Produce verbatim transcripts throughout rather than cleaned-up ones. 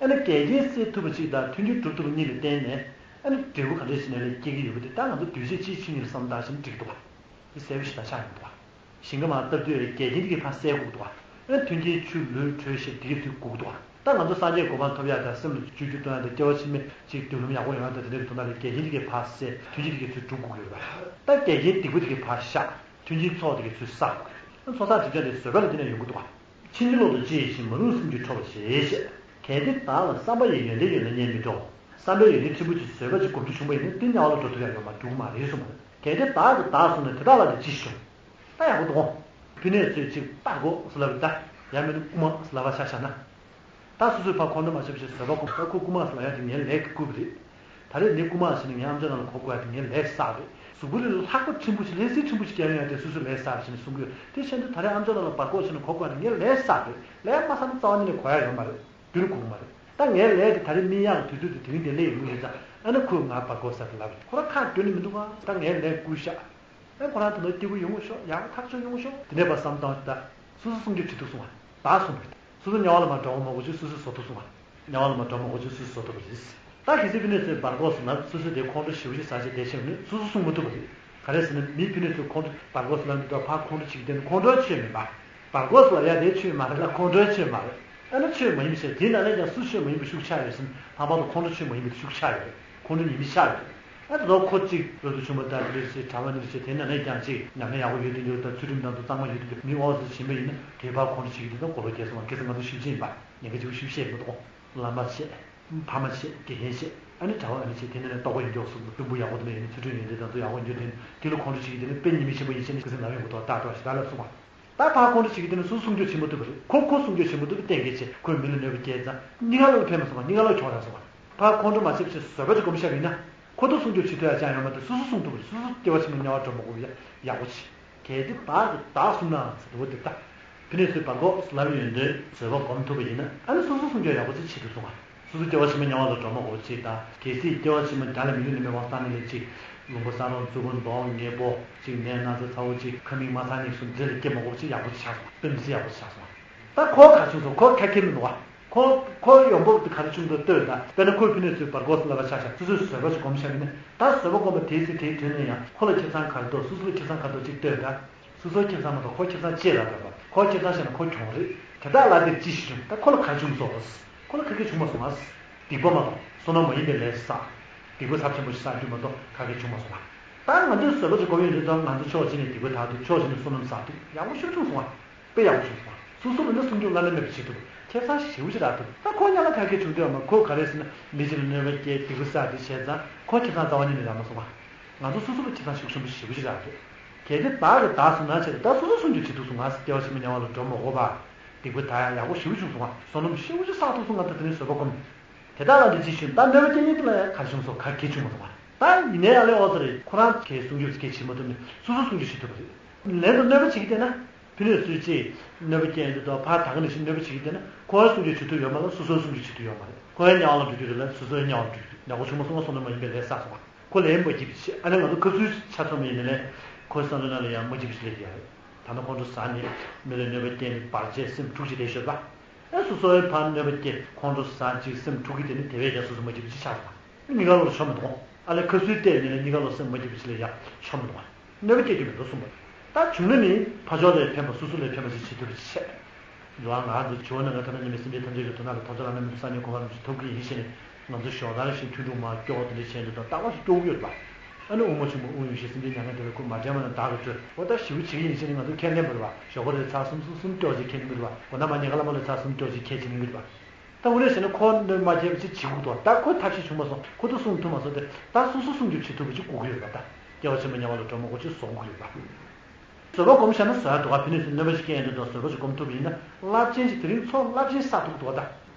ཨ་ནི་འགལ་རྐྱེན་སེལ་ཐུབ་པ་གཅིག་དང་མཐུན་རྐྱེན་སྒྲུབ་ཐུབ་པ་གཉིས་ལ་བརྟེན་ནས་ཨ་ནི་འབྲས་བུ་ག་འདྲ་ཞིག་ནས་ལ་སྐྱེ་གི་ཡོད་པ་དེ་ད་ང་ཚོ་གདུལ་བྱའི་སྤྱིའི་ཆོས་ཉིད་ལ་བསམ་བློ་བཏང་ཞིག་འགྲིག་འདུག་བ། དེ་གསལ་པོ་ཞིག་ད་ཆགས་ཡོང་འདུག་བ། ཞིང་ཁ་མར་བཏབ་དུས་འགལ་རྐྱེན་དེ་གས་ཕར་སེལ་དགོས་འདུག་བ། ཨ་ནི་མཐུན་རྐྱེན་ཆུ་ལུད་དྲོད་ཞབས་དེ་གས་ཚུར་དགོས་འདུག་བ། ད་ང་ཚོ་སངས་རྒྱས་གོ་འཕང་ཐོབ་ཡག་དང་སེམས་ལ་བཅོས་བསྒྱུར་གཏོང་ཡག་དང་སྐྱེ་བ་ཕྱི་མའི་ཅིག་སྡུག་ལམ་ཡག་པོ་ཡོང་ཡག་དང་དེ་འདྲའི་དོན་དག་ལ་འགལ་རྐྱེན་དེ་གས་ཕར་སེལ། མཐུན་རྐྱེན་དེ་གས་ཚུར་སྒྲུབ་དགོས་ཀྱི་ཡོད་པ། ད་འགལ་རྐྱེན་སྡིག་པ་དེ་གས་ཕར་བཤགས། མཐུན་རྐྱེན་ཚོགས་དེ་གས་ཚུར་བསགས་དགོས་ཀྱི་ཡོད། ཚོགས་བསགས་སྒྲིབ་སྦྱང་དེ་བཟོད་པ་ལ་བརྟེན་ནས་ཡོང་གི་འདུག་བ། ཕྱིན་ཅི་ལོག་ཏུ་ཅི་ཡིན་ཞེན། མ་རུངས་སེམས་ཀྱིས་ཁྲོ་བར་བྱེད། ཞེས། གལ་ཏེ་བདག་ལ་བསམ་པ་ཡི་ཡོན་ཏན་ཡོད་ན་རྙེད་མི་འགྲོ། བསམ་པའི་ཡོན་ཏན་ཕྲན་བུ་ཅིག་བཟོད་པ་ཅིག་སྒོམ་རྒྱུ་བྱུང་བ་ཡིན་ན་དེ་དམྱལ་བ་ལ་འགྲོ་ཐུབ་ཡག་ཡོད་མ་འགྲོ་གི་མ་རེད་གསུངས་པ་རེད། གལ་ཏེ་བདག་གིས་བདག་བཟུང་ན་དེ་དག་ལ་ནི་ཅི་ཞིག་འབྱུང་། ད་ཡག་པོ་འདུག་གོ། ཕི་ནས་ཚོས་ཅིག་པར་གོ་ཟེར་ལབ་ད། ཡང་མིན་ན་རྐུ་མ་ཟེར་ལབ་པ་ཆ་བཞག་ན། ད་སོ་སོས་ཕར་ཁོང་ཁྲོ་མ་བྱེད་པ་ཞིག་བཟོད་པ་སྒོམ། ད་ཁོ་རྐུ་མ་ཟེར་ལབ་ཡག་དེ་ངའི་ལས་ཀྱིས་བརྐུས་པ་རེད། ད་རེས་ངས་རྐུ་མ་བྱས་ནས་ངའི་ཨམ་ཅོག་ནང་ལ་གོ་དགོས་ཡག་དེ་ངའི་ལས་བསགས་རེད། གཟུགས་པོ་ལས་ལྷག་པ་ཕྲན་བུ་ཞིག་ལས་སྲིད་ཕྲན་བུ་ཞིག་སྐྱེ་ཡོང་ཡག་དེ་སོ་སོའི་ལས་བསགས་རེད་ཟེར་ནས་གསུང་གི་ཡོད། དེ་བཞིན་དུ་ད་རེས་ཨམ་ཅོག་ནང་ལ་པར་གོ་བྱས་ནས་གོ་དགོས་ཡག་དེ་ངའི་ལས་བསགས་རེད། ལས་མ་བསགས་ན་རྩ་བ་ཉིད་ནས་གོ་ཡག་ཡོད་མ་རེད། རྒྱུན་གོ་གི་མ་རེད། ད་ངའི་ལས་དེ་ད་རེས་སྨིན་ཡག་གི་དུས་ཚོད་དེ་དེ་རིང་དེ་སླེབས་ཡོང་གི་ཡོད་ཙང་ཨ་ནི་ཁོས་ང་པར་གོ་ཟེར་ལབ་རེད། ཁོ་རང་ཁག་འགྱོ་ནི་མི་འདུག་ག། ད་ངའི་ལས་བརྐུས་ཤག། ཨེ་ཁོ་རང་དེ་ནས་སྐྱིད་པོ་ཡོང་གི་ཤོག། ཡག་པོ་ཐག་ཆོད་ཡོང་གི་ཤོག། དེ་ནས་ཕར་བསམ་བཏང་ད། སོ་སོ་སྲུང་སྐྱོབ་བྱེད་ཐུབ་སོང་བ། བདག་སྲུང་བ། སོ་སོ་དམྱལ་བ་ལ་མར་འགྲོ་གི་མ་དགོས་ཅིག་སོ་སོས་བཟོ་ཐུབ་སོང་བ། དམྱལ་བ་ལ་མར་འགྲོ་མ་དགོས་ཅིག་སོ་སོས་བཟོ་ཐུབ་པ་རེད། ད་གལ་སྲིད་ཕི་ནས་ཚོས་པར་གོ་ཟེར་ན་སོ་སོས་དེ་ཁོང་ཁྲོ་ཞེ་པོ་ཅིག་ཟ་བྱས་བསྡད་བྱས་ནས་སོ་སོ་སྲུང་མ་ཐུབ་པ་རེད། ག་རེ་ཟེར་ན་མི་ཕི་ནས་ཚོས་ཁོང་ཁྲོ་པར་གོ་ཟེར་ལབ་འདི་དག་ཕར་ཁོང་ཁྲོ་བྱེད་ཀྱི་བསྡད་ན་ཁོང་ཁྲོའི་ཆོས་མིན་པ། པར་གོ་ཟེར་ལབ་ཡག་དེའི་ཆོས་མ་རེད་ལ་ཁོང་ཁྲོའི་ཆོས་མ་རེད། ཨ་ནི་ཆོས་མ་ཡིན་པ་བྱས་དེའི་ནང་ནས་ཀྱང་སུ་ཆོས་མ་ཡིན་པ་ཤུགས་ཆག་ཡོད་ཟེར་ན་ལྷག་པར་དུ་ཁོང་ཁྲོ་ཆོས་མ་ཡིན་པ་དེ་ཤུགས་ཆག་ཡོད་རེད། ཁོང་ཁྲོ་ཉེས་དམིགས་ཆགས་ཡོད་རེད། ཨ་ད་དུང་ཁོ་གཅིག་རོ་དུ་ཆུང་མ་དང་དེ་འདྲ་ཞིག་གྲྭ་པ་འདི་འདྲ་ཞིག་དེ་ནང་ནས་ཀྱང་གཅིག་ཉམས་ལེན་ཡག་པོ་ཡོད་དུས་འགྱུར་དང་ཚུལ་ཁྲིམས་དང་དུ་གཙང་མ་ཡོད་དུས་འགྱུར་མི་ཨོ་ཙི་ཕྱིན་པ་ཡིན་ན་དེ་བར་ཁོང་ཁྲོ་བྱེད་ཀྱི་འདུག་ད་མགོ་ལོག་རྒྱལ་སོང་བ་ཁེ་ས་ང་ཚོ་ཞིབ་ཕྱིན་ཡིན་པ་ཉེན་ཁ་ཆེ་བོ་ཞིབ་བཤད་མི་འདུག་བླ་མ་བྱས། ཕ་མ་བྱས། དགེ་རྒན་བྱས། ཨ་ནི་གྲྭ་པ་ཨ་ནི་བྱས་དེ་ནས་ལྟོ་གོས་ཡིན་མདོག་གསུམ་དུ་དཔོན་པོ་ཡག་པོ་དུ་མ་ཡིན་ན་ཚུལ་ཁྲིམས་ཡོན་ཏན་དང་དུ་ཡག་པོ་འགྱུར་དེ་དེ་ལ་ཁོང་ཁྲོ་བྱེད་ཀྱི་དེ་ནི་དཔེ་ཉེས་དམིགས་ཆེན་པོ་ཡིན་ཕྱིན་ནས་ཁུ་སིམ་ལམ་ཡོང་གི་ཐོག་ཏག་ཏག་ཞིག་ད་ལ་གསུངས་པ། ད་ཕར་ཁོང་ཁྲོ་བྱེད་ཀྱི་དེ་ནི་སོ་སོ་སྲུང་སྐྱོབ་བྱེད་མ་ཐུབ་པ་རེད། ཁོ་ཁོ་སྲུང་སྐྱོབ་བྱེད་མ་ཐུབ་པའི་གཏན་འཁེལ་བྱས་ཁོས་མི་ལ་གནོད་པ་སྐྱེལ་ཙང་གཉིས་ཀ་ལོག་ཕན་མ་སོང་བ་གཉིས་ཀ་ལོག་གྱོང་རག་སོང་བ། ཕར་ཁོང་ཁྲོ་མ་བྱེད་པ་བྱས་བཟོད་པ་ཅིག་སྒོམ་བཞག་པ་ཡིན་ན་ཁོ་ཐུག་སྲུང་སྐྱོབ་བྱེད་ཐུབ་ཡག་ཅང་ཡོད་མ་རེད། སོ་སོ་སྲུང་སྐྱོབ་བྱེད་མ་ཐུབ་པ་རེད། སོ་སོ་སྐྱེ་བ་ཕྱི་མ་དམྱལ་བ་འགྲོ་མ་དགོས་པ་ཡག་པོ་བྱེད། གལ་ཏེ་བདག་གིས་བདག་བསྲུངས་ན་ཟེར་དུས་འོ་དེ་ལྟ། ཕི་ནས་ཚོས་པར་གོ་ལབ་ཡོན་ཏན་བཟོད་པ་སྒོམ་ཐུབ་པ་ཡིན་ན་ཨ་ནི་སོ་སོ་སྲུང་སྐྱོབ་ཡག་པོ་ཅིག་བྱེད་ཐུབ་སོང་ང་། སོ་སོ་སྐྱེ་བ་ཕྱི་མ་དམྱལ་བ་ལ་འགྲོ་མ་དགོས་པ་ཅིག་དང་གལ་སྲིད་སྐྱེ་བ་ཕྱི་མ་དགྲ་ལ་མི་གནོད་ནུས་པའི་དབང་བཏང་ནས་ལས་ཅིག་ལུང་པ་བསགས་རོགས་མཛུ་གུ་འདོང་ངེ་པོ་ཅིག་ནས་ན་ཚ་ཚ་བོ་ཅིག་ཁ་མིག་མ་ཚ་ནིག་གསུམ་འདི་ལ་སྐྱེ་མ་དགོས་པ་ཅིག་ཡག་པོ་ཅིག་ཆགས་སོང་། དཔེ་མི་སྲིད་ཡག་པོ་ཅིག་ཆགས་སོང་། ད་ཁོ་ག་བྱུང་སོང་ཁོ་ཁ་ཁེ་མི་འདུག་བ། ཁོ་ཁོ་ཡོང་འབབ་དེ་ག་རེ་བྱུང་འདུག་ལྟོས་དང་དཔེར་ན་ཁོས་ཕི་ནས་ཚོས་པར་གོ་སུ་ལབ་པ་ཆ་བཞག་སོ་སོས་བཟོད་པ་ཅིག་སྒོམ་བཞག་གི་ནས་ད་བཟོད་པ་སྒོམ་པ་དེའི་ཚེ་དེའི་དོན་ནས་ཡང་ཁོ་ལ་ཁེ་བཟང་ག་རེ་འདུག་སོ་སོ་ལ་ཁེ་བཟང་ག་རེ་འདུག་ཅིག་ལྟོས་དང་། སོ་སོའི་ཁེ་བཟང་མ་གཏོགས་ཁོའི་ཁེ་བཟང་ཅི་ལ་འདོད་པ། ཁོའི་ཁེ་བཟང་བཤད་ན་ཁོ་གྱོང་རེད། དེ་དག་ལ་དེར་ཅི་ཞིག་བྱུང་། ད་ཁོ་ལ་ག་རེ་བྱུང་སོང་། ཁོ་ལ་ག་གེ་བྱུང་མ་སོང་ཨ། སྡིག་པ་མ་གཏོགས་བསོད་ནམས་མ་ཡིན་པའི་ལས་བསགས། སྡིག་པ་ཚབས་ཆེན་པོ་ཞིག་བསགས་རྒྱུ་མ་གཏོགས་ག་གེ་བྱུང་མ་སོང་ཨ། ད་ང་ཚོས་བཟོད་པ་ཅིག་སྒོམ་ཡོང་དུས་ད་ང་ཚོ་ཕྱོགས་གཅིག་ནས་སྡིག་པ་དག་འདུག་ཕྱོགས་གཅིག་ནས་བསོད་ནམས་བསགས་འདུག་ཡག་པོ་ཞིག་བྱུང་སོང་ཨ། དཔེ་ཡག་པོ་བྱུང་སོང་ཨ། སོ་སོ་ལ་ནི་སྲུང་སྐྱོབ་བླ་ན་མེད་པ་བྱེད་ཐུབ། ཁེ་བཟང་ཞེ་པོ་ཅིག་རག་ཐུབ། ད་ཁོ་ཉག་ལ་ག་གེ་བྱུང་དུས་ཨ་མ་ཁོ་ག་རེ་ཟེར་ན་མི་གཅིག་ལ་གནོད་པ་སྐྱེལ་སྡིག་པ་བསགས་དེ་བྱས་ཙང་ཁོ་ཁེ་བཟང་རྩ་བ་ཉིད་ནས་རག་མ་སོང་ཨ། ང་ཚོ་སོ་སོ་ལ་ཁེ་བཟང་ཤུགས་ཆེན་པོ་ཞེ་པོ་ཅིག་རག་འདུག་གལ་ཏེ་བདག་གིས་བདག་བཟུང་ན་བྱས་ཏེ་ད་སོ་སོ་སྲུང་སྐྱོབ་བྱེད་ཐུབ་སོང་ང་། སྐྱེ་བ་ཕྱི་མ་དམྱལ་བ་ལ་འགྲོ་མ་དགོས་པ། སྡིག་པ་དག་ཡག་ཡག་པོ་ཞེ་པོ་བྱུང་སོང་ང་། བསོད་ནམས་ཞེ་པོ་ཅིག་བསགས་ཐུབ་སོང་ང་། ད་དེ་ནས་བཟོད་པ་སྒོམ། དེ་དག་ལ་འདི་ཅི་ཞིག་ད་གནོད་པ་སྐྱེལ་མཁན་དེ་ལ་ཡང་ག་རེ་བྱུང་སོང་། ག་གེ་བྱུང་མ་སོང་ང་། ད་ཡིན་ནའི་ཨ་ལས་ཨོ་ཙི་རེད། ཁོ་རང་གིས་སྲུང་སྐྱོབ་གེ་བྱེད་མ་ཐུབ་ནས་སོ་སོ་སྲུང་སྐྱོབ་བྱེད་ཐུབ་པ་རེད། ལན་དུ་གནོད་པ་བྱེད་ཀྱི་བསྡད་ན། ཕི་ནས་སུས་ཅིག་གནོད་པ་སྐྱེལ་འདི་དང་ཕར་ད་ག་ནང་བཞིན་གནོད་པ་བྱེད་ཀྱི་བསྡད་ན་ཁོ་རང་སྲུང་སྐྱོབ་བྱེད་ཐུབ་ཡོད་མ་རེད། སོ་སོའི་སྲུང་སྐྱོབ་བྱེད་ཐུབ་ཡོད་མ་རེད། ཁོ་རང་དམྱལ་བ་ལ་འགྲོ་རྒྱུ་རེད་ལ་སོ་སོའི་དམྱལ་བ་ལ་འགྲོ་རྒྱུ་རེད། ཡག་པོ་བྱུང་མ་སོང་ང་། བསོད་ནམས་མ་ཡིན་པའི་ལས་བསགས་སོང་བ། ཁོ་ལས་མ་སྐྱིད་པ་བྱེད། ཨ་ནི་ང་ཚོ་སྐབས་སུའི་ཆ་ཚང་མ་ཡིན་ནའི་ལས་ཁོའི་བསམ་བློ་ནང་ལ་ཡང་མ་སྐྱིད་པ་ཞིག་སླེབས་ཀྱི་ཡོད་རེད། ད་ནི་ཁོང་ཁྲོ་ཟ་ནས་མི་ལ་གནོད་པ་སྐྱེལ་ནས་བར་ཆད་སེམས་འཁྲུག་ཅིག་བསྡད་ཤོད་པ། ཨ་སོ་སོའི་ཕར་གནོད་པ་སྐྱེལ་ཁོང་ཁྲོ་ཟ་ཅིག་སེམས་འཁྲུག་གི་དེ་ནི་དེ་བས་ཀྱང་སོ་སོ་མ་སྐྱིད་པ་ཅིག་ཆགས་སོང་། གཉིས་ཀ་ལོག་ཆོ་མི་འདུག་ཨ་ལས་ཁ་སུའི་ལྟས་ནི་ལ་གཉིས་ཀ་ལོག་སེམས་མ་སྐྱིད་པ་ཅིག་ལ་ཡང་ཆོ་མི་འདུག་ཨ། གནོད་པ་སྐྱེལ་རྒྱུ་མི་འདུག་གསུངས་པ། ད་བྱུང་ན་ནི་ཕར་ཕྱོགས་ལ་ཕན་པ་སོ་སོ་ལ་ཕན་པ་ཞིག་བྱེད་ཐུབ་པ་ཞིག་བྱས། འདུག་ཨ། ང་ཚོ་ཇོ་བོ་ནང་ང་ཐ་ན་ཉི་མའི་སེམས་ཅན་ཐམས་ཅད་ཀྱི་དོན་དག་ལ་ཐོབ་བྱ་བླ་ན་མེད་པའི་སངས་རྒྱས་གོ་འཕང་རིན་པོ་ཆེ་ཐོབ་ཀྱི་ཡིན་ཞེས་ནས་ང་ཚོ་ཞོགས་ཐར་བཞིན་ཐུན་དྲུག་མར་སྐྱོར་དེ་འདྲ་བྱས་འདུག་ད་རྟག་པར་ཞིག་སྐྱོར་གྱི་ཡོད་རེད་པ། ཨ་ནི་དབུ་མ་ཆེན་པོ་དབུ་ཡོན་ཞེས་སེམས་ཅན་མྱ་ངན་འདས་ལ་བཀོད་མ་དྲན་པ་ན་བདག་གིས་སྤྲོད། འོ་ད་ཞེ་པོ་བྱེད་ཀྱི་ཡིན་ཞེས་ནས་ང་ཚོ་ཁས་ལེན་པ་རེད་པ། ཞོགས་པ་རེད་ཚར་གསུམ་གསུམ་གསུམ་སྐྱོར་ཅིག་ཁས་ལེན་གྱི་རེད་པ། དགོང་དག་མ་ཉལ་ཁ་ལ་མ་ལོས་ཚར་གསུམ་སྐྱོར་ཅིག་ཁས་ཅིག་ལེན་གྱི་རེད་པ། ད་འོ་རེད་ཟེར་ན་ཁོ་གནོད་མ་སྐྱེལ་བ་ཅིག་བྱེད་དགོས་འདུག་ད་ཁོས་ཐབས་ཤེས་བྱུང་མ་སོང་། ཁོ་ཚོ་སྲུང་ཐུབ་མ་སོང་སྟེ་ད་སོ་སོ་སྲུང་སྐྱོབ་བྱེད་ཐུབ་པ་ཅིག་དགོས་ཀྱི་ཡོད་པ། ད་སྐྱེ་བ་ཕྱི་མ་དམྱལ་བ་ལ་འགྲོ་མ་དགོས་ཅིག་བཟོ་དགོས་ཀྱི་ཡོད་པ། བཟོད་པ་སྒོམ་བཞག་ན་བཟོད་ཡག་འདུག་ག་ཕི་ནས་སུ་གནོད་པ་ཞིག་སྐྱེལ་ཡོང་དུས་ད་བཟོད་པ་ཞིག་སྒོམ་ཐུབ་པ་ཡིན་ན་རླབས་ཆེན་ཞིག་དེ་རིང་ཚོགས་རླབས་ཆེན་བསགས་ཐུབ་འདུག་ག་ད་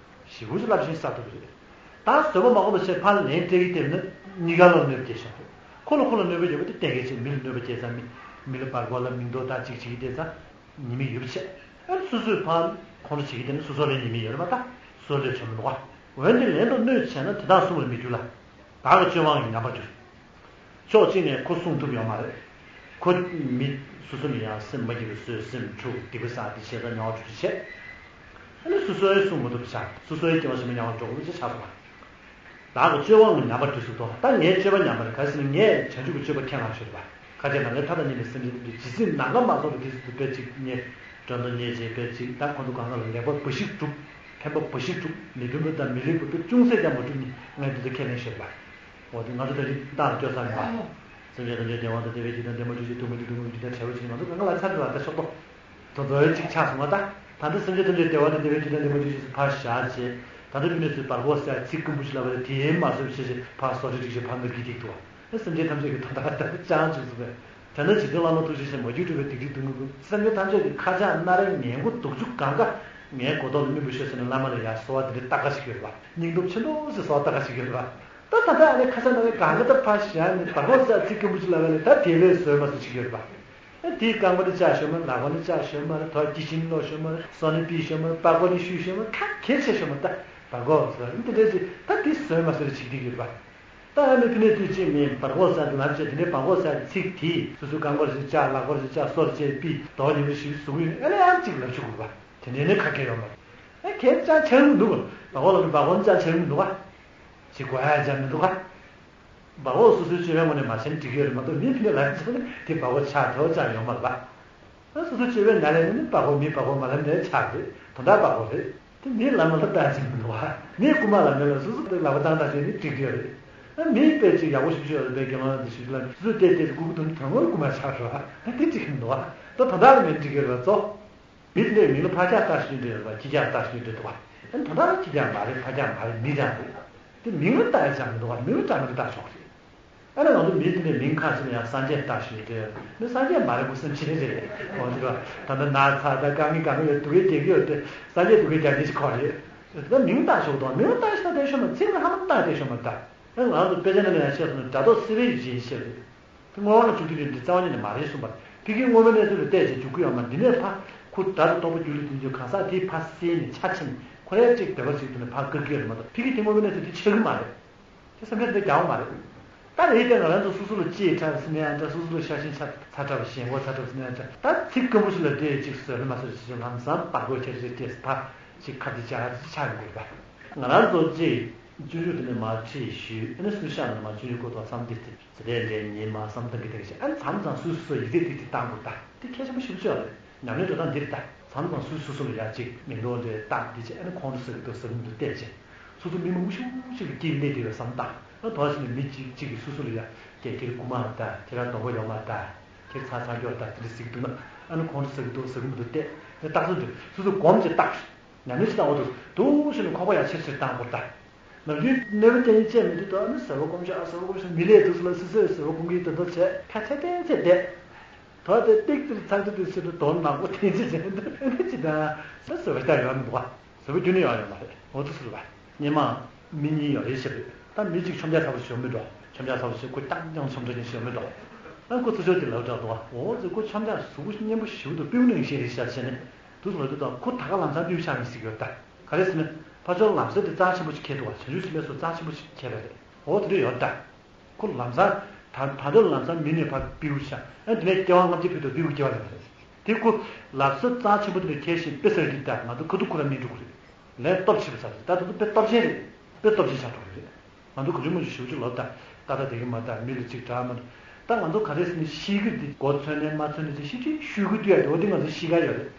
ཞེ་པོ་ཅིག་རླབས་ཆེན་བསགས་ཐུབ་ཀྱི་རེད། ད་བཟོད་པ་མ་སྒོམ་པ་བྱས་ཕར་ལན་སྤྲད་ཀྱི་བསྡད་ན་གཉིས་ཀ་ལ་གནོད་པ་སྐྱེལ་བཞག་འདུག་ཁོ་ལ་ཁོ་ལ་གནོད་པ་ཡོད་པ་དེ་གཏན་འཁེལ་བྱས། མི་ལ་གནོད་པ་སྐྱེལ་ཙང་མི་མི་ལ་བར་སྐོར་ལ་མིང་འདོགས་དང་ཅིག་བྱེད་ཀྱི་བསྡད་ཙང་ཉེས་དམིགས་ཡོད་པ་བྱས། ཨ་སོ་སོས་ཕར་ཁོང་ཁྲོ་བྱེད་ཀྱི་བསྡད་ན་སོ་སོ་ལ་ཉེས་དམིགས་ཡོད་རེད་མ། ད་སོ་སོ་ལ་ཆོ་མི་འདུག་ག་འོན་ཏེ་ལན་དུ་གནོད་བྱས་ན་དེ་དག་བསྲུང་བར་མི་འགྱུར་ལ། བདག་གི་སྤྱོད་དབང་གིས་ཉམས་པར་འགྱུར། ཕྱོགས་གཅིག་ནས་ཁོ་སྲུང་ཐུབ་ཡོད་མ་རེད། ཁོ་མི་སོ་སོ་ནས་ཡང་སེམས་མ་སྐྱིད་པ་བཟོས། སེམས་འཁྲུག་སྡིག་པ་བསགས་དེ་བྱས་ཙང་དམྱལ་བ་འགྲོ་རྒྱུ་བྱས། ཨ་ནི་སོ་སོའི་གསུང་མ་ཐུབ་པ་ཆགས། སོ་སོའི་སྐྱེ་བ་ཕྱི་མ་ཉམས་པར་འགྲོ་དགོས་པ་ཅིག་ཆགས་སོང་བ། བདག་གི་སྤྱོད་པའང་ཉམས་པར་འགྲོ་ཟེར་དོ། ད་ངའི་སྤྱོད་པ་ཉམས་པ་རེད། ག་ཟེར་ན་ངས་བྱང་ཆུབ་ཀྱི་སྤྱོད་པ་ཁས་བླངས་ཞེས་པ། ཁ་ཆེ་ན་ངའི་མཐའ་དང་མཉམ་པའི་སེམས་ཅན་ཐམས་ཅད་ཇི་སྲིད་ནམ་མཁའ་མ་རྫོགས་པའི་དུས་སུ་དཔེ་གཅིག་ངས་དགྲ་འདོད་རྙེད་བྱས་དཔེ་གཅིག་ད་ཁོང་ཚོ་གང་ག་ལ་ལེགས་པ་འབའ་ཞིག་བསྒྲུབ། ཕན་པ་འབའ་ཞིག་བསྒྲུབ། མི་ཕན་པ་དང་མི་ལེགས་པ་དཔེ་ཅུང་ཟད་ཀྱང་མ་བསྒྲུབས་ནས་ངས་འདི་ཚོ་ཁས་ལེན་ཞེས་པ། འོ་དེ་ང་ཚོ་ད་རིགས་བཏགས་ལ་སྐྱོ་ས་མེད་པ། སེམས་ཅན་ཐམས་ཅད་བདེ་བ་དང་བདེ་བའི་འཇིག་རྟེན་བདེ་མོ་སྤྱོད་ཅིང་སྡུག་བསྔལ་གྱི་སྡུག་བསྔལ་གྱི་འཇིག་རྟེན་བྲལ་བར་བྱེད་ཅིང་ང་ཚོ་གང་ག་ལ་ཚར་འདུག་ད་ཤོག་ཏོ། དོ་དོའི་གཅིག་ཆགས་སོང་བ་ད། ད་ལྟ་སེམས་ཅན་ཐམས་ཅད་བདེ་བ་དང་བདེ་བའི་འཇིག་རྟེན་བདེ་མོ་སྤྱོད་ཅིང་ཕར་བཞག་བྱས། ད་ལྟ་མི་ནས་ཚུར་བར་སྐོར་ཟེར་ཚིག་སྐམ་པོ་ཞིག་ལབ་པ་ལས་དེའི་མ་བཟོད་བྱས་བྱས་ཕར་སོ་རི་སྒྲིག་བྱས་ཕར་འདར་གྱིས་ཐིག་ཏུ་བ། སེམས་ཅན་ཐམས་ཅད་ཀྱི་དོན་དག་ད་ལྟ་ཅང་བྱུང་ཟེར་བས། དེ་ན་འཇིག་རྟེན་བླ་མ་ཐུགས་རྗེ་ཆེན་མ་གྱུར་གྲུབ་པའི་སྡིག་སྒྲིབ་སྡུག་བསྔལ་ཀུན། སེམས་ཅན་ཐམས་ཅད་ཀྱི་ཁ་ཆག་སྣ་རལ་ངན་དགུ་སྡུག་བཅུ་གང་ག་ངའི་མགོ་ཐོག་ལ་སྨིན་པར་ཤོག་ཟེར་ནས་བླ་མ་ལ་ཡར་གསོལ་བ་འདི་འདྲའི་ལྟ་ག་ཞིག་ཡོད་རེད་པ། སྙིང་སྟོབས་ཆེན་པོ་ཞིག་གསོལ་བ་ལྟ་ག་ཞིག་ཡོད་རེད་པ། ད་ད་ལྟ་ཨ་ནི་ཁ་ཆག་སྣ་རལ་གང་ག་ད་ཕར་བཞག་ནས་བར་སྐོར་ཟེར་ཚིག་སྐམ་པོ་ཞིག་ལབ་པ་ལས་ད་དེ་ལས་བཟོད་མ་ཐུབ་ཞིག་ཡོད་རེད་པ། ཨ་དེའི་རྐང་པ་ནི་བཅག་ཤོར་མ་རེད། ལག་པ་ནི་བཅག་ཤོར་མ་རེད། དོ་ཀི་ཆེན་ནི་ལོག་ཤོར་མ་རེད། སོ་ནི་ཕུད་ཤོར་མ་རེད། པགས་ཀོ་ནི་བཤུས་ཤོར་མ་རེད། ག་གེ་བྱས་ཤོར་མ་རེད། ད་བར་སྐོར་ཟེར་བ་ནི་དེ་འདྲ་ཞིག་ད་དེ་བཟོད་མ་བཟོད་རེ་བྱེད་ཀྱི་ཡོད་རེད་པ། ད་ཨ་ནི་ཕི་ནས་དུས་གཅིག་མིན་བར་སྐོར་ཟེར་དུས་ལབ་བྱས་དེ་ནས་བར་སྐོར་ཟེར་ཚིག་དེས་སོ་སོའི་རྐང་པ་རེ་བཅག་ལག་པ་རེ་བཅག་སོ་རེ་བཅག་པའི་རྡོག་ཉི་མ་ཞིག་བཟུང་ཡོད། ཨ་ནི་ཨ་ནི་གཅིག་ལབ་ཆོག་གི་རེད་པ། དེ་འདྲའི་ནི་ཁ་སྐད་ཡོད་མ་རེད། ཨ་གལ་ཅང་ཆེ་མི་འདུག་ག་བར་སྐོར་ལབ་ནི་བར་སྐོར་ནི་ཅང་ཆེ་མི་འདུག་ག་བྱེད་དགོས་ཡ་ཅང་མི་འདུག་ག་བར་སྐོར་སོ་སོའི་སྤྱོད་པའི་ངོས་ནས་མ་བྱས་ན་འགྲིག་གི་ཡོད་རེད་མ་གཏོགས་མི་ཕི་ནས་ལབ་ཡ་ཆགས་ན་དེ་བར་སྐོར་ཆགས་ཐུབ་ཅང་ཡོད་མ་རེད་པ། ཨ་སོ་སོའི་སྤྱོད་པའི་ནང་ལས་ནི་བར་སྐོར་མི་བར་སྐོར་མ་ལབ་ནའི་ཆགས་རེད། དོན་དག་བར་སྐོར་རེད། དེ་མི་ལབ་མ་ལབ་ལྟ་ཅི་མི་འདུག་བ། མི་རྐུ་མ་ལབ་མེད་ལ་སོ་སོ་དེ་ལག་པ་བཏང་བཏང་བྱས་ནི་འགྲིག་གི་ཡོད་རེད། ཨ་མི་དཔེ་ཅིག་ཡག་པོ་ཞིག་ཤོད་ལ་དཔེ་དགེ་སློང་འདི་ཞིག་ལ་སོ་སོས་བལྟས་བལྟས་ཏེ་རྐུ་རྐུ་དོན་དོན་དངོས་རྐུ་མ་ཆགས་རོགས་ཨ་དེ་འགྲིག་གི་མི་འདུག་བ། ད་དོན་དག་ལ་མི་འགྲིག་གི་རེད་ལ་གཙོ། མི་དེ་འདྲའི་མིང་ལ་ཕར་རྒྱག་བཏགས་ཤིང་འདྲ་ཡོད་པ་ཁྱི་རྒྱག་བཏགས་ཤིང་འདྲ་འདུག་བ། ཨ་ནི་ད་ལྟ་ཁྱི་རྒྱག་མ་རེད། ཕར་རྒྱག་མ་རེད། མི་རྒྱག་རེད། དེ་མིང་ལ་བཏགས་ཡ་ཆགས་མི་འདུག་བ། མིང་ལ་བཏགས་མི་རེད། བཏགས་ཆོག་རེད། ཨ་ནི་ང་ཚོ་མི་དེ་འདྲའི་མིང་ཁ་ཤས་ལ་ཡང་སངས་རྒྱས་བཏགས་ཤིང་འདྲ་ཡོད། མི་སངས་རྒྱས་མ་རེད། ཁོ་སེམས་ཅན་རེད། འོ་དེ་ག་ད་ལྟ་ན་ཚ་ད་དཀའ་ངལ་གང་ག་ཡོད་སྡུག་གི་བསྡད་ཀྱི་ཡོད་དེ་སངས་རྒྱས་སྡུག་གི་རྒྱག་ནི་ཞིག་ཁོ་རེད། ད་མིང་བཏགས་ཆོག་དང་མིང་ལ་བཏགས་ཤིང་བཏགས་ཤོག་མ་ཚིག་ལ་ཧ་མ་བཏགས་བསྡད་ཤོག་མ་ད། ཨ་ང་ཚོ་དཔེ་ཆ་ནང་ལ་ཡང་བཤད་སོང་ན་སྒྲ་རྟོག་སེལ་བའི་ཡུལ་ཅན་ཞེས་རེད། དེ་བསྔོ་བ་ལ་འཇུག་པའི་ཡུལ་འདི་རྩ་བ་ཉིད་ནས་མ་རེད་གསུངས་པ། ཕ་གིའི་དངོས་པོའི་གནས་ཚུལ་ལ་བལྟས་བྱས་འཇུག་གི་ཡོད་མ་རེད། འདི་ནས་ཕར་ཁོ་སྒྲ་དང་རྟོག་པ་སྒྱུ་ལུས་དེ་ཚོའི་གང་ཟག་དེའི་ཕར་སེལ་ནས་ཆ་ཕྱེ་ནས་ཁོ་རའི་གཅིག་འདོད་པ་ཞིག་ཏུ་ནས་ཕར་བཀག་གི་ཡོད་རེད་མ་གཏོགས་ཕ་གི་དེ་དངོས་པོའི་གནས་ཚུལ་དེ་ཆགས་ཀྱི་མ་རེད། དེ་སེམས་ཁྲལ་དེ་རྒྱག་པ་མ་རེད། ད་རེད་དེ་ང་རང་ཚོ་སོ་སོ་ལ་ལྕེ་ཕྲ་བ་ཟེར་ན་ཡང་འདྲ། སོ་སོ་ལ་ཤ་ཞེན་ཚ་ཚ་དྲགས་པ་ཞེན་ཁོག་ཚ་དྲགས་པ་ཟེར་ན་ཡང་འདྲ། ད་ཚིག་སྐམ་པོ་ཞིག་ལ་བལྟས་གཅིག་བཟོད་ལ་མ་བཟོད་ཞེས་ལམ་སང་བར་སྐོར་ཁྱེར་རེ་བལྟས་ཕར་ཞིག་ཁ་བདེ་ཅག་ཆགས་ཡོང་དགོས་པ། ང་རང་ཚོ་ལྕེ་སྤྱོད་འཇུག་དེ་ནས་མར་ཁྲིད་ཞུས། ཨ་ནི་སུ་ཤ་ནང་མར་སྤྱོད་འཇུག་སྐོར་དང་བསམ་སྟེ་དེ་ཟེར་དེ་འདྲའི་ཉིན་མ་བསམ་བཏང་གི་དེ་ཞིག་ཨ་ནི་མཚམས་མཚམས་སུ་སུ་ཡིག་ཚད་ཏིག་ཏིག་བཏང་དགོས། ད་དེ་གལ་ཆེན་པོ་ཞིག་ཆགས་རེད། ཉམས་ལེན་འགྲོ་སྟངས་འདི་རེད། ད་མཚམས་མཚམས་སུ་སུ་སུ་ལ་ཡ་གཅིག་མིང་འདོགས་འདྲ་བཏགས་འདི་བྱས། ཨ་ནི་ཁོང་ཁྲོ་ཟ་གི་འདུག་ཟ་གི་མི་འདུག་བལྟས་བྱས། སོ་སོ་མི་མང་པོ་ཞིག་ཅིག་གི་དཀྱིལ་སླེབས་དུས་ལ་བསམ་བཏང་། ཨ་དོག་ཞིག་ནས་མི་གཅིག་གཅིག་གིས་སོ་སོ་ལ་ཡ་ཁྱེད་ཁྱེད་རྐུ་མ་ད། ཁྱེད་རང་གདོང་པ་ཡོད་མ་ད། ཁྱེད་ཚ་ཚ་སྐྱོར་ད། དེ་འདྲ་ཟེར་གི་འདུག་ན། ཨ་ནི་ཁོང་ཁྲོ་ཟ་གི་འདུག་ཟ་གི་མི་འདུག་བལྟས་ནས་རྟགས་ཚོད་འདུག་སོ་སོ་སྒོམ་གྱི་རྟགས། ཉམས་ལེན་ཞིག་བཏང་བ་འདུག་འདུག་ཞིག་ནས་ཁོག་པ་ཡ་ཆེར་ཆེར་བཏང་དགོས་ད། ནམ་རྒྱུན་གནོད་པ་སྐྱེལ་ཡིན་བཅས་མི་འདུག་ད་ཨ་ནི་ཟེར་བ་སྒོམ་ཤོག་ཨ་ཟེར་བ་སྒོམ་ཤོག་མི་ལས་འདུག་ཟེར་ལ་སི་སི་ཟེར་བ་སྒོམ་གྱི་དོན་དག་བྱས་ཁ་ཚད་ཏན་ཚད་བསྡད། དོ་དེ་ཏིག་ཏིག་ཚགས་ཚུད་དུ་ཟེར་དུ་དོན་ནག་པོ་དེ་ཅི་བྱས་འདུག་ཨ་ནི་ཅི་ད་ཟེར་བ་ལྟ་ཡོང་མི་འདུག་བ། ཟེར་བ་རྒྱུན་ནས་ཡོང་ཡོང་མ་རེད། འོ་དེ་ཟེར་བ། སྔོན་མ་མི་གཉིས་ཡོད་རེད་ཟེར་བས། ད་མི་གཅིག་ཆོམ་རྐྱལ་ཚ་པོ་ཞིག་མི་འགྲོ། ཆོམ་རྐྱལ་ཚ་པོ་ཞིག་ཁོ་རྐྱང་རྐྱང་ཆོམ་འགྲོ་མཁན་ཞིག་མི་འགྲོ། ཨ་ཁོ་ཚུར་ཕྱོགས་དེ་ལབ་དྲག་འདུག་བ། འོ་ཟེར་ཁོ་ཆོམ་རྐྱལ་གཟུགས་པོ་སྙན་པོ་ཞེ་པོ་འདུག་སྤྲེའུ་ནང་བཞིན་རེད་ཤག་བྱས་ནས་འདུག་ལབ་དུས་ད་ཁོ་ད་ག་ལམ་སང་སྤྲེའུ་ཆགས་མཁན་ཞིག་ཡོད་ད། ག་རེ་ཟེར་ན། ཕར་ཕྱོགས་ལམ་སྲོལ་དེ་རྩ་ཆེན་པོ་ཞིག་འཁྱེར་འདུག་བ། བྱང་ཆུབ་སེམས་དཔའི་སྲོལ་རྩ་ཆེན་པོ་ཞིག་འཁྱེར་བ་རེད། འོ་དེ་འདྲ་ཡོད་ད། ཁོ་ལམ་སང་ད་ད་འདོད་ལམ་སང་མི་ནས་ཕར་སྤྲེའུ་ཆགས། ཨ་དེ་ནས་སྐྱེ་བ་ལྔ་བརྒྱ་ཕུལ་དུ་སྤྲེའུ་སྐྱེ་བ་ལེན་པ་རེད། དེ་ཁོ་ལམ་སྲོལ་རྩ་ཆེན་པོ་དེ་ནས་འཁྱེར་བཞིན་དཔེ་གསར་གྱི་ད་ང་ཚོ་ཁ་ཐུག་ཁོ་རང་མི་འགྲོ་གི་རེད། ལན་སྟོབས་ཆེ་བ་ཟེར་རེད། ད་དེ་ཚོ་དཔེ་སྟོབས་ཆེན་རེད། དཔེ་སྟོབས་ཆེན་ཆགས་འགྲོ་གི་རེད། ང་ཚོ་ག་ཚོད་མང་ཆུང་ཞེ་པོ་ཅིག་ལོ་ད་ད་ད་དེ་གི་མ་ད་མི་ལ་ཅིག་དྲག་མ་ད། ད་ང་ཚོ་ག་རེ་ཟེར་ནས་ཤེས་ཀྱི་འདི་མགོ་ཚོས་ནས་མ་ཚོས་ནས་ཅིག་ཤེས་ཀྱི་ཤུ་གི་དུས་ཡ་དེ་འོ་དེ་ང་ཚོ་ཤེས་ཀ་ཡོད་རེད།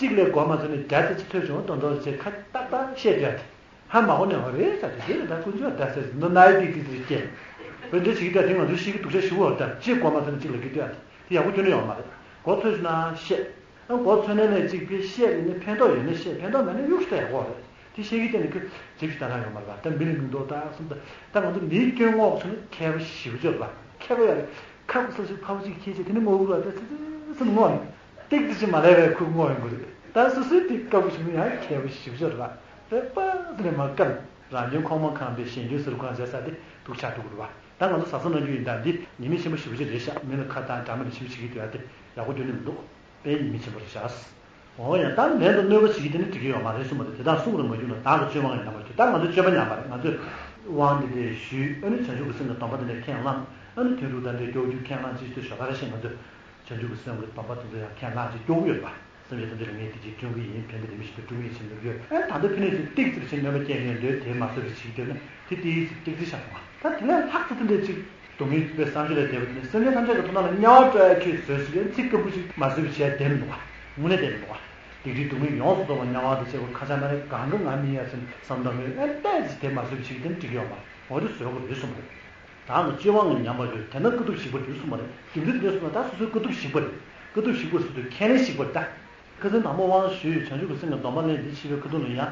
གཅིག་ལས་མགོ་མ་ཚོས་ནས་སྒྲ་ཙི་ཙི་ཐོས་བྱུང་དོན་དོ་ཅེས་ཁ་ཏག་ཏག་བཤད་དུས་ཡ་དེ། ཧ་མ་གོ་ནས་འོ་རེད་ད་དེ་དེ་རེད། ད་ཀུན་སྤྱོད་ད་ཟེར་ནོ་ནའི་ཏིག་ཏིག་ཏིག་སྐྱེས། འོ་འདྲ་བྱེད་ཀྱི་ད་དེ་ང་ཚོ་ཤེས་ཀྱི་སྡུག་ཅག་ཞེ་པོ་ཡོད་རེད། ད་གཅིག་མགོ་མ་ཚོས་ནས་གཅིག་ལ་གི་དུས་ཡ་དེ་དེ་ཡག་པོ་ཁྱོན་ནས་ཡོད་མ་རེད། མགོ་ཚོས་ན་བཤད། ཨ་མགོ་ཚོས་ན་ནས་གཅིག་པས་བཤད་ཡིན་ན་ཕན་ཐོགས་ཡོད་ན་བཤད། ཕན་ཐོགས་མེད་ན་གཡུག་ཤོག་ཡག་པོ་རེད། དེ་ཤེས་ཀྱི་བསྟན་ནས་ཁོས་ཇེབ་ཞིག་ད་རང་ཡོང་མ་རེད་པ། ད་མི་ལ་མི་འདོགས་ད་གསུམ་ད། ད་ང་ཚོ་མིའི་སྐྱོན་སྔོག་ཚུལ་ནི་མཁས་པ་ཞེ་པོ་ཅིག་ཡོད་པ། མཁས་པ་ཡོད་རེད། ཁ་ཁུ་སོ་སོའི་ཕ་བུ་གཅིག་ཁྱེད་ཅེས་དེ་ནི་ངོ་བོ་ར་ད་ཙི་ཙི་ཙི་ངོ་ནི་ཏིག་ཙི་ཅི་མ་ལས་པའི་ཁུ་ངོ་ཡོང་གི་རེད། ད་སོ་སོའི་དེ་དཀའ་པོ་ཞིག་ནི་ཡང་མཁས་པ་ཞེ་པོ་ཅིག་ཡོད་རེད་པ། རེད་པ་ཙི་ནས་མ་བཀར། རང་སྐྱོན་ཁོག་མ་ཁང་པའི་གཞན་སྐྱོན་ཟུར་གང་བྱས་ས་དེ་སྡུག་ཆགས་འགྲོ་གི་རེད་པ། ད་ང་ཚོ་བཟའ་ཚང་ནང་རྒྱུ་ཡིན་ད་འདི་ཉེས་དམིགས་ཆེན་པོ་ཞེ་པོ་ཅིག་རེད་ཤག་མི་ལ་ཁ་བཏང་འདྲ་མི་ལ་ཞེ་པོ་བྱེད་ཀྱི་འདུག་ཡ་དེ་ཡག་པོ་རྒྱུན་ནས་མི་འདུག་དཔེ་ཉེས་དམིགས་ཆེན་པོ་རེད་ཤག་འོ་ཡང་ད་ལན་དུ་གནོད་པ་བྱེད་ཀྱི་དེ་ནི་འགྲིག་གི་ཡོད་མ་རེད་གསུངས་པ་རེད། དེ་དག་གསུང་རུ་མ་གྱུར་ན་བདག་གི་སྤྱོད་པའང་ཉམས་པར་འགྱུར། ད་ང་ཚོའི་སྤྱོད་པ་ཉམས་པ་རེད། ང་ཚོས་དབང་འདི་འདྲ་ཞུས། ཨ་ནི་བྱང་ཆུབ་ཀྱི་སེམས་ཀྱི་སྡོམ་པ་དེ་འདྲ་ཁས་བླངས། ཨ་ནི་དོན་དུ་ད་འདྲའི་སྐྱོ་རྒྱུ་ཁས་བླངས་ཅིག་ཏུ་ཞོག་ག་རེ་བཞིན་ང་ཚོས་བྱང་ཆུབ་ཀྱི་སེམས་ཀྱི་སྡོམ་པ་དེ་ཚོ་ཡང་ཁས་བླངས་ཅིག་སྐྱོ་གི་ཡོད་པ། སེམས་ཅན་ཐམས་ཅད་ལ་ངས་འདི་གཅིག་སྐྱོང་གི་ཡིན། ཕན་བདེ་ལྡན་པའི་ཞིང་དུ་འགྲོ་གི་ཡིན་ཟེར་ནས་ཡོད། ཨ་ནི་ད་ལྟ་ཕི་ནས་ཅིག་ཏིག་ཙམ་ཞིག་གནོད་པ་སྐྱེལ་མཁན་འདོད་དེ་མ་བཟོད་པ་ཞིག་འདོད་ན་དེ་དེའི་ཅིག་ཏིག་ཙམ་བཞག་སོང་བ། ད་དེ་ལས་ལྷག་ཙམ་དེ་འདྲ་ཅིག་སྡུག་བསྔལ་པའི་བསམ་བློ་ལས་འདས་པ་དེ་ནི་སེམས་ཅན་ཐམས་ཅད་ཀྱི་ཐོག་ན་ལ་དམྱལ་བ་སྤྲོ་ཡ་ཁྱོད་བཟོད་ཟེར་གྱི་ཚིག་སྐམ་པོ་ཞིག་མ་བཟོད་པ་བྱས་བསྡད་མི་འདུག་བ། དངོས་གནས་བསྡད་མི་འདུག་བ། སྡིག་སྒྲིབ་སྡུག་བསྔལ་ཡོངས་སུ་རྫོགས་པ་དམྱལ་བ་དང་བཅས་པ་ཁ་ཆག་ན་རེ་གང་གི་ང་མི་ཡ་ཟེར་བསམ་བློ་གཏོང་གི་ཡོད། ཨ་ནི་ཏོག་ཙམ་དེ་མ་བཟོད་པ་ཞིག་དེ་ནི་འགྲིག་གི་ཡོད་མ་རེད། འོ་དེ་བཟོད་དགོས་རེད་གསུངས་པ་རེད། བདག་ནི་སྤྱོད་པ་ངན་ཉམས་པར་འགྱུར། དེས་ན་དཀའ་ཐུབ་ཞིག་པར་འགྱུར་གསུངས་པ་རེད། སྡིག་སྒྲིབ་དེ་འདྲ་གསུངས་ན་ད་སོ་སོའི་དཀའ་ཐུབ་ཞིག་པ་རེད། དཀའ་ཐུབ་ཞིག་པར་སོ་སོའི་ཁས་ལེན་ཞིག་པར་ད། ཁ་སང་དང་པོ་དབང་ཞུས་བྱང་ཆུབ་ཀྱི་སེམས་ཀྱི་སྡོམ་པ་ལེན་འདི་ཕྱི་པའི་ཁ་ཐུག་ལ་ཡང་།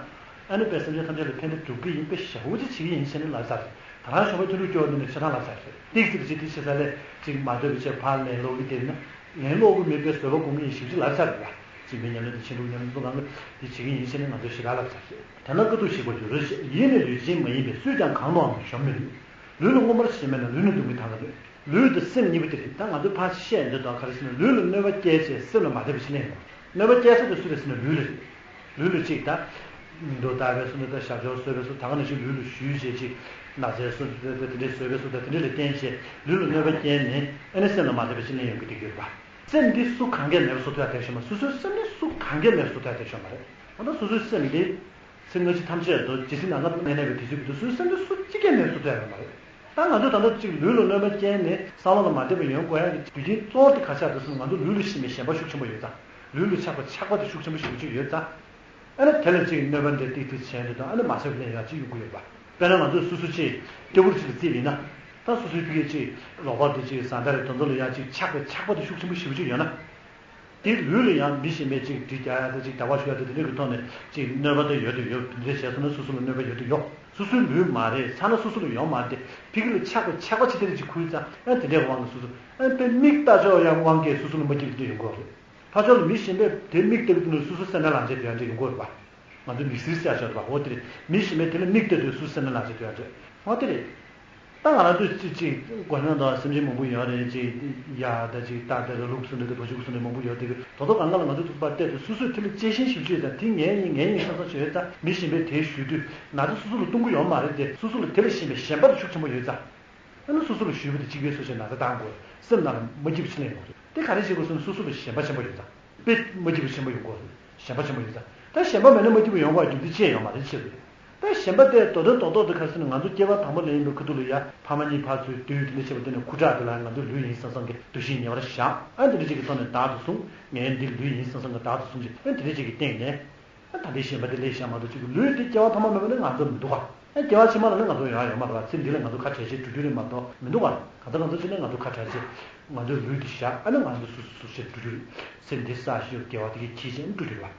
ཨ་ནི་དཔེ་སེམས་ཅན་ཐམས་ཅད་ལ་ཕན་བདེ་སྒྲུབ་ཀྱི་ཡིན་པའི་ཞབས་ཕྱི་བྱེད་ཀྱི་ཡིན་ཞེས་ནི་ལབ་ཚར་རེད། ད་རང་ཞོགས་པ་ཐུན་དྲུག་སྐྱོར་འདི་ནས་ཆ་ཚང་ལབ་ཚར་རེད། ཏིག་ཙིག་ཅིག་དེ་བྱེད་ས་ལས་ཅིག་མ་འདོད་པའི་ཆེད་ཕར་ལན་སློག་གི་དེ་ན། ལན་སློག་གི་མེད་པའི་བཟོད་པ་སྒོམ་གྱི་ཡིན་ཞེས་ལབ་ཚར་རེད་བ། སྦྱིན་པའི་ཉམས་ལེན་དང་ཕྱིན་དྲུག་ཉམས་ལེན་ཚོ་གང་གི་དེ་བྱེད་ཀྱི་ཡིན་ཞེས་ནི་ང་ཚོས་ཞེ་དྲག་ལབ་ཚར་རེད། དེ་ན་དཀའ་ཐུབ་ཞིག་པར་འགྱུར་ཞེས། ཡིད་ནི་ལུས་ཅན་མ་ཡིན་པས་སུས་ཀྱང་གང་དུའང་གཞོམ་མི་ནུས། ལུས་ལ་མངོན་པར་ཞེན་པས་ན་ལུས་ནི་སྡུག་བསྔལ་དང་ག་ནུས། ལུས་དང་སེམས་གཉིས་པོ་དེ་རེད། ད་ང་ཚོས་ཕར་བཤད་འདོད་དོན་ག་རེ་ཟེར་ན་ལུས་ལ་གནོད་པ་སྐྱེལ་བྱས་སེམས་ལ་མ་བདེ་བ་ཞིག་ལེན་ཡོང་། གནོད་པ་སྐྱེལ་ས་དེ་སུ་རེད་ཟེར་ན་ལུས་ལ་རེད། ལུས་ལ་གཅིག་ད། མིང་འདོགས་བཏགས་པའི་སུ་འདི་ད་ཞབས་ཀྱུ་བཟོས་པའི་སུ་ད་ག་ནང་བཞིན་ལུས་ལ་གཞུས་བྱས་ཅིག་ན་ཚའི་སུ་འདི་དེ་འདྲས་བཟོས་པའི་སུ་ད་དེ་འདྲས་ལ་བརྟེན་བྱས་ལུས་ལ་གནོད་པ་སྐྱེལ་ནས་ཨ་ནི་སེམས་ལ་མ་བདེ་བ་ཞིག་ལེན་ཡོང་གི་བསྡད་ཀྱི་ཡོད་པ། སེམས་འདི་སུ་གང་གིས་མེད་པ་བཟོ་ཐུབ་ཡ་དེ་ཤོད་མ། སོ་སོའི་སེམས་འདི་སུ་གང་གིས་མེད་པ་བཟོ་ཐུབ་ཡ་དེ་ཤོད་མ་རེད། འོ་ན་སོ་སོའི་སེམས་འདི། ཚེ་སྔ་ཕྱི་ཐམས་ཅད་དུ་ཇི་སྲིད་ནམ་མཁའ་གནས་པའི་དུས་ཚོད་ཀྱི་དུས་སུ་སེམས་འདི་སུ་གཅིག་ཀྱང་མེད་སུ་ཐུབ་ཡ་ཡོད་མ་རེད། ད་ང་ཚོས་ད་ལྟ་གཅིག་ལུས་ལ་གནོད་པ་བསྐྱལ་ནས་བསམ་བློ་ལ་མ་བདེ་བ་ཡོང་དགོས་ཡ་གི་རྒྱུ་རྐྱེན་གཙོ་བོ་དེ་ག་ཤ་དུ་སོང་ང་ཚོ་ལུས་ལ་ཞེན་པའི་ཞེན་པ་ཤུགས་ཆེན་པོ་ཡོད་ཙང་། ལུས་ལ་ཆགས་པ་ཆགས་པ་དེ་ཤུགས་ཆེན་པོ་ཞེ་པོ་ཅིག་ཡོད་ཙང་། ཨ་ནི་དེ་ལ་གཅིག་གནོད་པ་འདྲ་ཏིག་ཏིག་བྱས་འདུག་དང་ཨ་ནི་མ་བྱས་པ་ལེན་ཡ་གཅིག་ཡོང་གི་ཡོད་པ། དཔེར་ན་ང་ཚོས་སོ་སོ་གཅིག་སྐྱ་བུར་ཅིག་ལ་བརྩིས་པ་ཡིན་ན། ད་སོ་སོའི་ཕ་གི་གཅིག་ལོག་པར་དེ་གཅིག་བཟའ་ཟླ་རེ་དེ་ཚོ་ལ་ཡ་གཅིག་ཆགས་པའི་ཆགས་པ་དེ་ཤུགས་ཆེན་པོ་ཞེ་པོ་ཅིག་ཡོད་ན། དེ་ལུས་ལ་ཡང་མི་ཤེས་མེད་ཅིག་འདྲི་རྒྱག་ཡ་དང་ཅིག་ཟླ་བ་ཞུ་ཡ་དང་དེ་འདྲ་གི་ཐོག་ནས་ཅིག་གནོད་པ་དེ་ཡོད་དུ་ཡོད། དེ་འདྲ་བྱས་སོང་ན་སོ་སོ་ལ་གནོད་པ་ཡོད་དུ་ཡོད། སོ་སོའི་ལུས་མ་རེད་ཚ་ན་སོ་སོ་ལ་ཡོང་མ་རེད། ཕི་གི་ལ་ཆགས་པ་ཆགས་པ་ཅི་དེ་རེད་ཅིག་ཁུལ་ཙང་ཨ་དེ་འདྲའི་དབང་གིས་སོ་སོ་ཨ་དཔེ་མིག་ལྟ་ཆོག་ཡང་དབང་གིས་སོ་སོ་ལ་མ་སྐྱིད་པ་དེ་ཡོང་གི་རེད། ཕར་ཕྱོགས་ལ་མི་གཞན་པས་དེ་མིག་ལྟ་གི་འདུག་ན་སོ་སོ་སེམས་ནང་ལངས་བྱས་དེ་ཡང་འདྲ་ཡོང་གི་རེད་པ། ང་ཚོ་མིག་སེར་ཟེར་ཡ་ཆོག་རེད་པ། འོ་དེ་རེད། མི་གཞན་པས་དེ་ལ་མིག་ལྟ་དུས་སོ་སོ་སེམས་ནང་ལངས་བྱས་དེ་ཡང་འདྲ། འོ་དེ་རེད། ད་ང་རང་ཚོས་ཅིག་ཅིག་མགོ་སྣ་དང་སེམས་ཅན་མང་པོ་ཡོད་རེད། ཅིག་ཡ་ད་ཅིག་རྟ་དེ་ལ་ལུག་སུ་འདྲ་དེ་བ་ཕྱུགས་སུ་འདྲ་མང་པོ་ཡོད་དེ་གི་དོ་དོ་གང་ག་ལ་ང་ཚོ་ཐུག་པ་བལྟས་ཏེ་སོ་སོས་དེ་ལ་གཅེས་ཤིང་ཞིབ་དཔྱད་དང་དེ་ངའི་ཡིན་ངའི་ཡིན་བསམ་བསམ་བྱས་ཡོད་ཙང་མི་གཞན་པས་དེ་ཞུ་དུས་ན་ཚ་སོ་སོ་ལ་གཏོང་གི་ཡོད་མ་རེད་དེ་སོ་སོ་ལ་དེ་ལ་ཞེན་པའི་ཞེན་པ་དེ་ཤུགས་ཆེན་པོ་ཡོད་ཙང་། ཨ་ནི་སོ་སོ་ལ་ཞུས་པ་དེ་གཅིག་པའི་སོ་ཞེས་ན་ཚ་བཏང་དགོས་སེམས་ནང་ལ་མ་སྐྱིད་པ་ཞིག་ལེན་དགོས་དེ་ག་རེ་བྱེད་དགོས་སོ་ན་སོ་སོ་ལ་ཞེན་པ་ཆེན་པོ་ཡོད་ཙང་། དཔེ་མ་སྐྱིད་པ་ཆེན་པོ་ཡོང་གི་ཡོད་རེད། ཞེན་པ་ཆེན་པོ་ཡོད་ཙང་། ད་ཞེན་པ་མེད་ན་མ་སྐྱིད་པ་ཡོང་བར་རྒྱུ་མཚན་ཅི་ཡང་ཡོད་མ་རེད་ཅེས་རེད། ད་ཞེན་པ་དེ་མདོ་དོན་རྡོག་རྡོག་ཏུ་ཁ་སང་ནས་ང་ཚོ་སྐྱེ་བ་དང་པོ་ལ་ཡིན་པའི་ཁ་ཐུག་ལ་ཡ་ཕ་མ་གཉིས་ཕར་ཚུར་བསྡུས་དེ་འདྲ་བྱས་པ་དེ་ནས་ཁུ་ཁྲག་དེ་ལ་ང་ཚོ་ལུས་ཡིན་བསམ་བསམ་གྱི་འདུ་ཤེས་ཉེ་བར་བཞག་ཨ་འདི་འདྲ་ཅིག་གི་ཐོག་ནས་བདག་ཏུ་བཟུང་ངའི་འདི་ལུས་ཡིན་བསམ་བསམ་གྱི་བདག་ཏུ་བཟུང་ཅིག་ཨ་འདི་འདྲ་ཅིག་གི་སྟེང་ནས། ད་ལྟའི་ཞེན་པ་དེ་ལས་བཞག་མ་གཏོགས་ཅིག་ལུས་དེ་སྐྱེ་བ་ཐ་མ་མེད་པ་ནི་ང་ཚོ་མི་འདུག་ག་ཨ་སྐྱེ་བ་ཕྱི་མ་ལ་ནི་ང་ཚོ་ཡོང་ཡ་ཡོད་མ་རེད་བ། ཚེ་འདི་ལ་ང་ཚོ་ཁ་བྲལ་བྱས་འགྲོ་རྒྱུ་རེད་མ་གཏོགས་མི་འདུག་ག་གང་ལྟར་ང་ཚོ་ཅི་ནས་ང་ཚོ་ཁ་བྲལ་བྱས་ང་ཚོའི་ལུས་འདི་བཞག་ཨ་ནི་ང་ཚོ་སུ་སུ་སུ་བྱས་འགྲོ་རྒྱུ་རེད། ཚེ་འདི་བསགས་ཤིང་དགེ་བ་དེ་གའི་ཁྱད་ཆོས་འགྲོ་རྒྱུ་རེད་བ།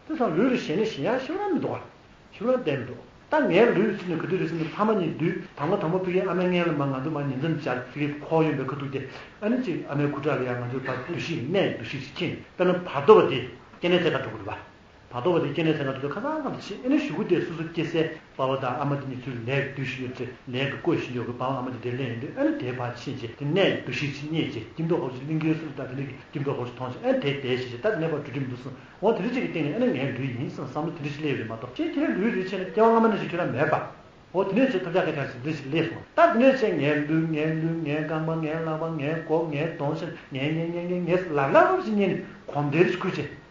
དེ་ཙང་ལུས་ལ་ཞེན་ནས་ཞེན་ཡ་ཞེ་དྲག་མི་འདུག་ག་ཞེ་དྲག་བསྡད་མི་འདུག་ད་ངའི་ལུས་ཚུད་ནས་ག་དུས་རེད་ཟེར་ན་ཕ་མ་གཉིས་འདུས་དང་པོ་དང་པོ་ཕ་གིའི་ཨ་མའི་མངལ་ལ་མ་ང་ཚོ་མ་ཉིན་མཚན་སྦྱར་ཕ་གིའི་ཁོག་གཡོན་པའི་ཁ་ཐུག་དེ་ཨ་ནི་ཅིག་ཨ་མའི་ཁུ་ཁྲག་ལ་ཡ་ང་ཚོའི་བར་འདུ་ཤེས་ནད་འདུ་ཤེས་ཤིག་ཁེངས་དཔེར་ན་བར་དོ་བ་དེ་སྐྱེ་གནས་ཚད་ཀ་འགྲོ་དགོས་རེད་བ། བར་དོ་བ་དེ་སྐྱེ་གནས་ཚན་ཁག་དེ་ཚོ་ཁ་སང་ཁ་ལ་ཕྱིན་ཨ་ནི་གཞུག་གུ་དེ་སོ་སོ་སྐྱེ་སའི་པ་ཕ་དང་ཨ་མ་དེ་གཉིས་ཚུར་ལས་ཀྱི་འདུ་ཤེས་ཡོད་ཚེ་ལས་ཀྱི་བཀོད་བཞིན་ཡོད་གི་པ་ཕ་ཨ་མ་དེ་དེ་ལེན་ཡོང་དུས་ཨ་ནི་དེའི་ཕར་ཕྱིན་བྱས་དེ་ནས་འདུ་ཤེས་ཅིག་རྙེད་བྱས་སྐྱིད་མདོག་ཧོར་ཅིག་གླིང་གའི་སུ་ད་དེ་འདྲ་གི་སྐྱིད་མདོག་ཧོར་ཅིག་མཐོང་བྱས་ཨ་ནི་དེ་དེ་བྱས་བྱས་ད་དེ་ནས་ཕར་འགྲོ་གི་མི་འདུག་གསུངས། འོ་དེ་འདྲ་ཅིག་གི་སྟེང་ནས་ཨ་ནི་ངའི་ལུས་ཡིན་བསམ་བསམ་བློ་དེ་འདྲ་ཞིག་སླེབས་ཡོད་རེད་མ་གཏོགས་ཁྱེད་ཁྱེད་རའི་ལུས་རེད་བྱས་ན་སྐྱེ་བ་སྔ་མ་ནང་བཞིན་ཁྱོད་རང་མེད་པ། འོ་དེ་ནས་བྱས་ཐབས་ཆག་སྐད་ཆ་ཞིག་འདི་ཞིག་སླེབས་སོང་། ད་དེ་ནས་བྱས་ངའི་ལུས་ངའི་ལུས་ངའི་རྐང་པ་ངའི་ལག་པ་ངའི་མགོ་ངའི་གདོང་ཞེས་ངའི་ངའི་ངའི་ངའི་ངའི་ལབ་ལབ་ཞིག་ཉན་ནས་གོམ་བདེ་རུ་ཁུར་བྱས།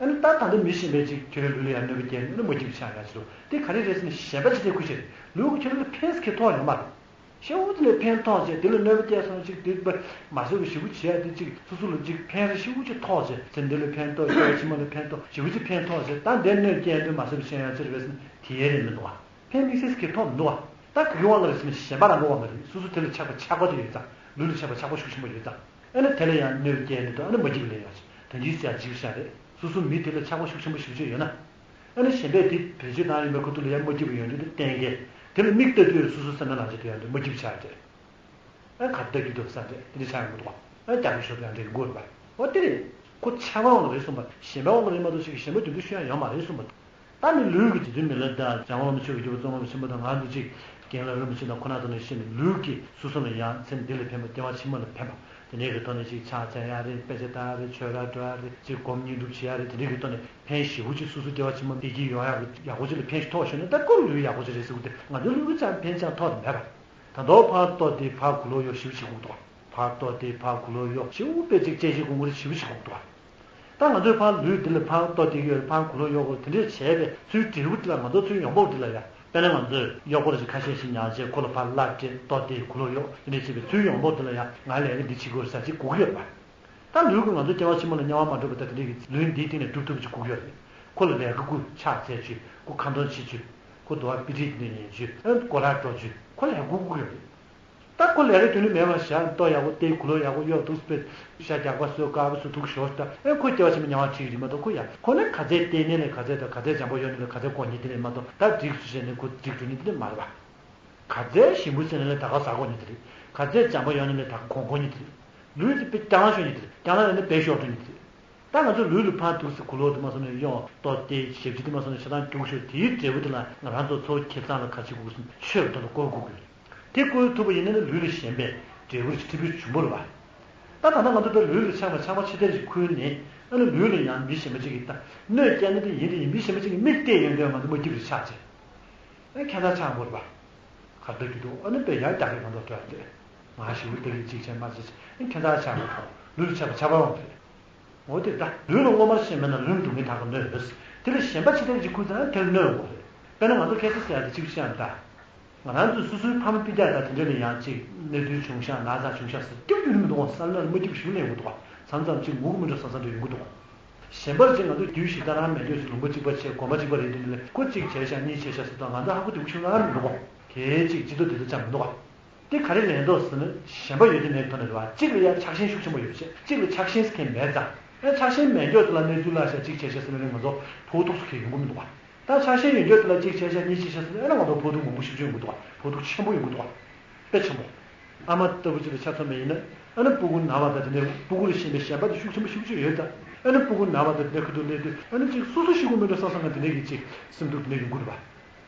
ཨ་ནི་ད་ད་ལྟ་མི་ཤེས་པའི་ཅིག་ཁྱོད་རའི་ལུས་ལ་ཡང་གནོད་པ་སྐྱེལ་ནས་ཨ་ནི་མ་སྐྱིད་པ་ཆགས་ཡ་ཅིག་རུ་དེ་ག་རེ་རེད་ཟེར་ན་ཞེན་པ་ཅིག་དེ་ཁུར་བྱས་ལུས་ཀྱི་ཁྱོད་ར་ལ་ཕན་ཁེ་ཐོགས་ཡོད་མ་རེད། ཤེའུ་དེ་ལས་ཕན་ཐོགས་བྱས་དེ་ལ་གནོད་པ་སྐྱེལ་སོང་ཅིག་དེ་མ་བཟོད་པའི་ཞེ་པོ་བྱས་དེ་ཅིག་སོ་སོ་ལ་ཅིག་ཕན་རེ་ཤེའུ་ཅིག་ཐོགས་བྱས་ཚེ་འདི་ལ་ཕན་ཐོགས་སྐྱེ་བ་ཕྱི་མ་ལ་ཕན་ཐོགས་ཞེ་པོ་ཅིག་ཕན་ཐོགས་བྱས་ད་འདིར་གནོད་སྐྱེལ་དུས་མ་བཟོད་པ་བྱས་ཡང་ཅི་རེད་ཟེར་ན་དེ་ཡས་རེད་མི་འདུག་བ། ཕན་དམིགས་བསལ་གྱི་ཐོག་མི་འདུག་བ། ད་གུ་གུ་དབང་གི་རེད་ཟེར་ན་ཞེན་པ་རང་གི་དབང་གི་རེད། སོ་སོ་དེ་ལ་ཆགས་པ་ཆགས་པ་དེ་ཡོད་ཙང་ལུས་ལ་ཆགས་པ་ཆགས་པ་ཤུགས་ཆེན་པོ་ཡོད་ཙང་ཨ་ནི་དེ་ལ་ཡང་གནོད་སྐྱེལ་ནས་དང་ཨ་ནི་མ་སྐྱིད་པ་ལེན་ཡོང་ཞིང་དོན་གྱིས་ཟེར་ཡང་འཇིགས་པ་ཤ་རེད། སོ་སོ་མི་དེ་ལ་ཆགས་པ་ཤུགས་ཆེན་པོ་ཞེ་པོ་ཅིག་ཡོད་ན། ཨ་ནི་ཞེན་པས་དེ་བེད་སྤྱོད་བཏང་ཡོང་བའི་ཁ་ཐུག་ལ་ཡང་མ་སྐྱིད་པ་ཡོང་རྒྱུ་དེ་གཏན་འཁེལ། དེ་ལ་མིག་ལྟ་དུས་སོ་སོ་སེམས་ནང་ལ་འཇིགས་དུ་ཡང་དུ་མ་སྐྱིད་པ་ཆགས་རེད། ཨ་གར་ལྟ་རྒྱུ་འདུག་བསམ་རེད། དེ་འདྲ་ཆགས་ཡོང་གི་འདུག་བ། ཨ་རྒྱག་རེས་ཤོར་དུ་ཡང་འདྲ་ཡོང་གི་རེད་བ། འོ་དེ་རེད། ཁོ་ཆགས་པའི་དབང་གིས་རེད་གསུངས་པ། ཞེན་པའི་དབང་གིས་རེད་མ་གཏོགས་ཅིག་གི་ཞེན་པ་དེ་འདྲ་ཤོར་ཡ་ཡོད་མ་རེད་གསུངས་པ། ད་ནི་ལུས་ཀྱི་རྗེ་བཙུན་མི་ལ་དང་འཇམ་དབྱངས་རིན་པོ་ཆེ་གི་སྐྱེས་བུ་གཙང་མ་ཆེན་པོ་དང་ང་ཚོ་གཅིག་རྒན་ལགས་རིན་པོ་ཆེ་དང་ཁོ་ན་ཚོ་ནས་བཤད་ནས་ལུས་ཀྱིས་སོ་སོ་ལ་ཡང་ཚེ་འདི་ལ་ཕན་པ་སྐྱེ་བ་ཕྱི་མ་ལ་ཕན་པ། དེ་འདྲའི་གི་ཐོག་ནས་ཅིག་ཕྱག་འཚལ་ཡ་རེད། དཔེ་ཆ་ལྟ་ཡ་རེད། ཆོས་ར་འགྲོ་ཡ་རེད། ཅིག་སྒོམ་བརྙན་སྒྲུབ་བྱེད་ཡ་རེད། དེ་འདྲའི་གི་ཐོག་ནས་ཕན་ཞེ་པོ་ཅིག་སོ་སོ་སྐྱེ་བ་ཕྱི་མ་བདེ་སྐྱིད་ཡོང་ཡ་གི་ཡག་པོ་ཅིག་ལ་ཕན་ཞིག་ཐོགས་ཤོར་ན་ད་ཁོ་ལུས་ཡག་པོ་ཅིག་རེད་ཟེར་གི་དེ་ང་ཚོའི་ལུས་ཀྱི་ཅང་ཕན་ཅང་ཐོགས་མེད་པ། ད་དོ་ཕར་ལྟོ་དེ་ཕར་གུ་ལོ་ཡོ་ཞེ་པོ་ཅིག་དགོས་འདུག་ཕར་ལྟོ་དེ་ཕར་གུ་ལོ་ཡོ་ཞེ་པོ་དཔེ་ཅིག་དཔྱད་ཤེས་དགོས་མཁོ་རེད་ཞེ་པོ་ཅིག་དགོས་འདུག་ད་ང་ཚོས་ཕར་ལུས་འདི་ལ་ཕར་ལྟོ་སྟེར་གྱི་ཡོད་རེད། ཕར་གུ་ལོག་གཡོག་དགོས་དེ་འདྲས་བྱས་པས་ཚུར་འབྲས་བུ་འདི་ལ་ང་ཚོ་ཚུར་ཡོང་འབབ་འདི་ལ་ཡ། དཔེར་ན་ང་ཚོས་གཡོག་པོ་རེ་ཞིག་ཁ་ཤས་ཤིག་ཉར་བྱས་ཁོ་ལ་ཕར་གླ་སྤྲད་ལྟོ་སྟེར་གུ་ལོག་གཡོག་དེ་འདྲས་བྱས་པས་ཚུར་ཡོང་འབབ་འདི་ལ་ཡ་ང་ལས་ཀ་འདི་བྱེད་དགོས་རེད་ཟེར་ཅིག་དགོས་ཀྱི་ཡོད་རེད་པ། ད་ལུས་ཀྱིས་ང་ཚོ་སྐྱེ་བ་ཕྱི་མ་ལ་དམྱལ་བ་མ་འགྲོ་བ་ད་དེ་འདྲས་ཀྱི་ལུས་འདིའི་སྟེང་ནས་སྒྲུབ་ཐུབ་པ་ཅིག་དགོས་ཀྱི་ཡོད་རེད། ཁོ་ལ་ལས་ཀ་དགོས། ཕྱག་འཚལ་བྱོས། ཁོ་ཁ་འདོན་བྱེད་བྱོས། ཁོ་འདུག་པ་དཔེ་ཁྲིད་འདི་ཉན་བྱོས། ཨ་སྐོར་ར་འགྲོ་བྱོས། ཁོ་ལ་ལས་ཀ་དགོས་ཀྱི་ཡོད་རེད། ད་ཁོ་ལས་ཀ་རྒྱུ་ནི་མེད་པ་བཞག་ལྟོ་ཡག་པོ་སྟེར་གུ་ལོག་ཡག་པོ་གཡོག་འདུག་སྤེ། ཤ་རྒྱགས་པ་བཟོས་དཀར་པོ་བཟོས་འདུག་ཞོར་ད་ཨེ་ཁོ་སྐྱེ་བ་ཕྱི་མ་དམྱལ་བ་ཁྲིད་ཀྱི་རེད་མ་གཏོགས་ཁོ་ཡ་ཁོ་ནི་ག་ཚད་བསྟེན་ནས་ལས་ག་ཚད་དང་ག་ཚད་འཇམ་པོ་ཡོང་ནས་ལས་ག་ཚད་དགོས་ཉེན་དེ་རེད་མ་གཏོགས་ད་འགྲིག་སུ་བྱས་ནས་ཁོ་འགྲིག་འགྲོ་ཉེན་དེ་རེད་མ་རེད་པ། ག་ཚད་ཞིམ་པོ་བྱས་ནས་ལས་ད་ག་ཟ་དགོས་ཉེན་དེ་རེད། ག་ཚད་འཇམ་པོ་ཡོང་ནས་ལས་ད་ག་གོང་གོང་ཉེན་དེ་རེད། ལུས་དེ་དཔེ་རྐྱང་ལ་ཤོར་ཉེན་དེ་རེད། རྐྱང་ལ་ཡོང་ནས་དཔེ་ཤོར་འགྲོ་ཉེན་དེ་རེད། ད་ང་ཚོ་ལུས་ལ་ཕར་འདུག་སེ་གུ་ལོག་དེ་མ་སོང་ནས་གཡོག་ལྟོ་སྟེར་ཞབས་ཕྱི་དེ་མ་སོང་ནས་ཞེ་སྡང་རྒྱུག་ཤོར་དེའི་འབྲས་བུ་དེ་ལ་ང་རང་ཚོ་འཚོ་བ་ཁེ་བཟང་ལ་ག་ཅི་དགོས་ཀྱི་སོང་ཆོས་ཀྱི་ཐོག་ལ་བཀོལ་དགོས་ཀྱི་ཡོད། དེ་བཀོལ་ཐུབ་པ་ཡིན་ན་ནི་ལུས་ལ་ཞེན་པའི་འབྲས་བུ་ཞིག་འབྲས་བུ་འབྱུང་བ་རེད་པ། ད་ད་ལྟ་ང་ཚོ་ད་ལུས་ལ་ཆགས་པ་ཆགས་པ་ཆེ་ཐལ་ཞིག་ཁུར་ནས་ཨ་ནི་ལུས་ལ་ཡང་མི་གཞན་པ་ཅིག་གིས་ད་གནོད་སྐྱེལ་ན་དེ་ཡིན་དེ་ཡིན་མི་གཞན་པ་ཅིག་གིས་མིག་བལྟས་ཡོང་དུས་ང་ཚོ་མ་སྐྱིད་པ་ཆགས་བྱས། ཨ་ཁྱད་མཚར་ཆགས་དགོས་རེད་པ། གར་སྟོད་རྒྱུ་འདུག་ཨ་ནི་དཔེ་ཡང་རྒྱག་གི་མ་གཏོགས་སྤྲོད་དེ། ང་ཞིག་ལ་དེ་གི་གཅིག་བྱས་མ་བྱས་ཨ་ཁྱད་མཚར་ཆགས་མ་ཐོག་ལུས་ལ་ཆགས་པ་ཆགས་པ་འོང་དེ། འོ་དེ་འདྲ་ལུས་ལ་བསྔོ་སྨོན་ཤེས་མེད་ན་ལུས་སྡུག་བསྔལ་དག་གི་གནོད་ཡོད། དེ་ལ་ཞེན་པ་ཆེ་ཐལ་ཅིག་ཁུར་ཙང་དེ་ལ་གནོད་ཡོང་གི་རེད། དཔེར་ན་ང་ཚོ་ཁ་སང་ཟེར་ཡག་དེ་གཅིག་བཤད་ཡང་ད། ང་རང་ཚོས་སོ་སོའི་ཕ་མ་སྤུན་ཀྱག་དང་དེ་འདྲ་ལ་ཡང་གཅིག་གནས་ཚུལ་བྱུང་ཤག་ན་ཚ་བྱུང་ཤག་ཟེར་སྐྱོ་པོ་ཡོང་གི་མི་འདུག་གོ །བསམ་བློ་ལ་མ་སྐྱིད་པ་ཞིག་སླེབས་ཡོང་གི་འདུག་གོ །མཚམས་མཚམས་གཅིག་ངུ་གི་མི་འགྲོ་བསམ་བསམ་འདྲ་ཡོང་གི་འདུག་གོ །གཞན་པར་གཅིག་ང་ཚོ་དུས་ཞིག་ལྟ་རང་མེད་འགྱོ་ཞིག་ལུང་པ་གཅིག་པ་བྱས་གོམ་པ་གཅིག་པ་རེད་དེ་འདྲ་ལས་ཁོ་གཅིག་བྱས་ཤག་གཉིས་བྱས་ཤག་ཟེར་དུས་ང་ཚོ་ཧ་གོ་དེ་གོ་ཤུགས་རང་མི་འདུག་གོ །གལ་ཅིག་སྤྱི་ཚོགས་དེ་ཚོ་ཅང་མི་འདུག་གོ ། དེ་ག་རེ་ལན་འདོགས་ཟེར་ན་ཞེན་པ་ཡོད་དེ་མེད་ཐོག་ནས་རེད་བ། གཅིག་ལ་ཡང་ཆགས་ཞེན་ཤུགས་ཆེན་པོ་ཡོད་པ་བྱས་གཅིག་ལ་ཆགས་ཞེན་ཟེར་མཁན་མེད་ཙང་། ཨ་ཆགས་ཞེན་མེད་འགྱོ་དེ་ལ་གནས་ཚུལ་ལ་ཤ་གཅིག་བྱས་ཤག་ཟེར་ན་ང་ཚོ་ཕོག་ཐུག་སུ་ཁེལ་ཡོང་གི་མི་འདུག་བ། ད་ཆགས་ཞེན་ཡོད་འགྱོ་དེ་ལ་གཅིག་བྱས་ཤག་གཉིས་བྱས་ཤག་ཟེར་ན་ཨ་ན་ང་ཚོ་ཕོག་ཐུག་མང་པོ་ཤུགས་ཆེན་ཡོང་གི་འདུག་བ། ཕོག་ཐུག་ཆེན་པོ་ཡོང་གི་འདུག་བ། དཔེ་ཆེན་པོ། ཨ་མ་ལྟ་བུ་ཅིག་ལ་ཆ་མཚོན་པ་ཡིན་ན། ཨ་ནི་སྤུ་གུ་ན་བ་དང་དེ་ནས་སྤུ་གུ་ལ་ཞེན་པའི་ཞེན་པ་དེ་ཤུགས་ཆེན་པོ་ཞེ་པོ་ཅིག་ཡོད་ད། ཨ་ནི་སྤུ་གུ་ན་བ་དང་དེ་ནས་ཁུ་ཐུག་སླེབས་དུས་ཨ་ནི་ཅིག་སོ་སོ་ཤི་དགོས་མེད་འགྲོ་བསམ་བསམ་ང་དེ་འདྲའི་གི་ཅིག་སེམས་སྡུག་དེ་འདྲ་ཡོང་གི་རེད་པ།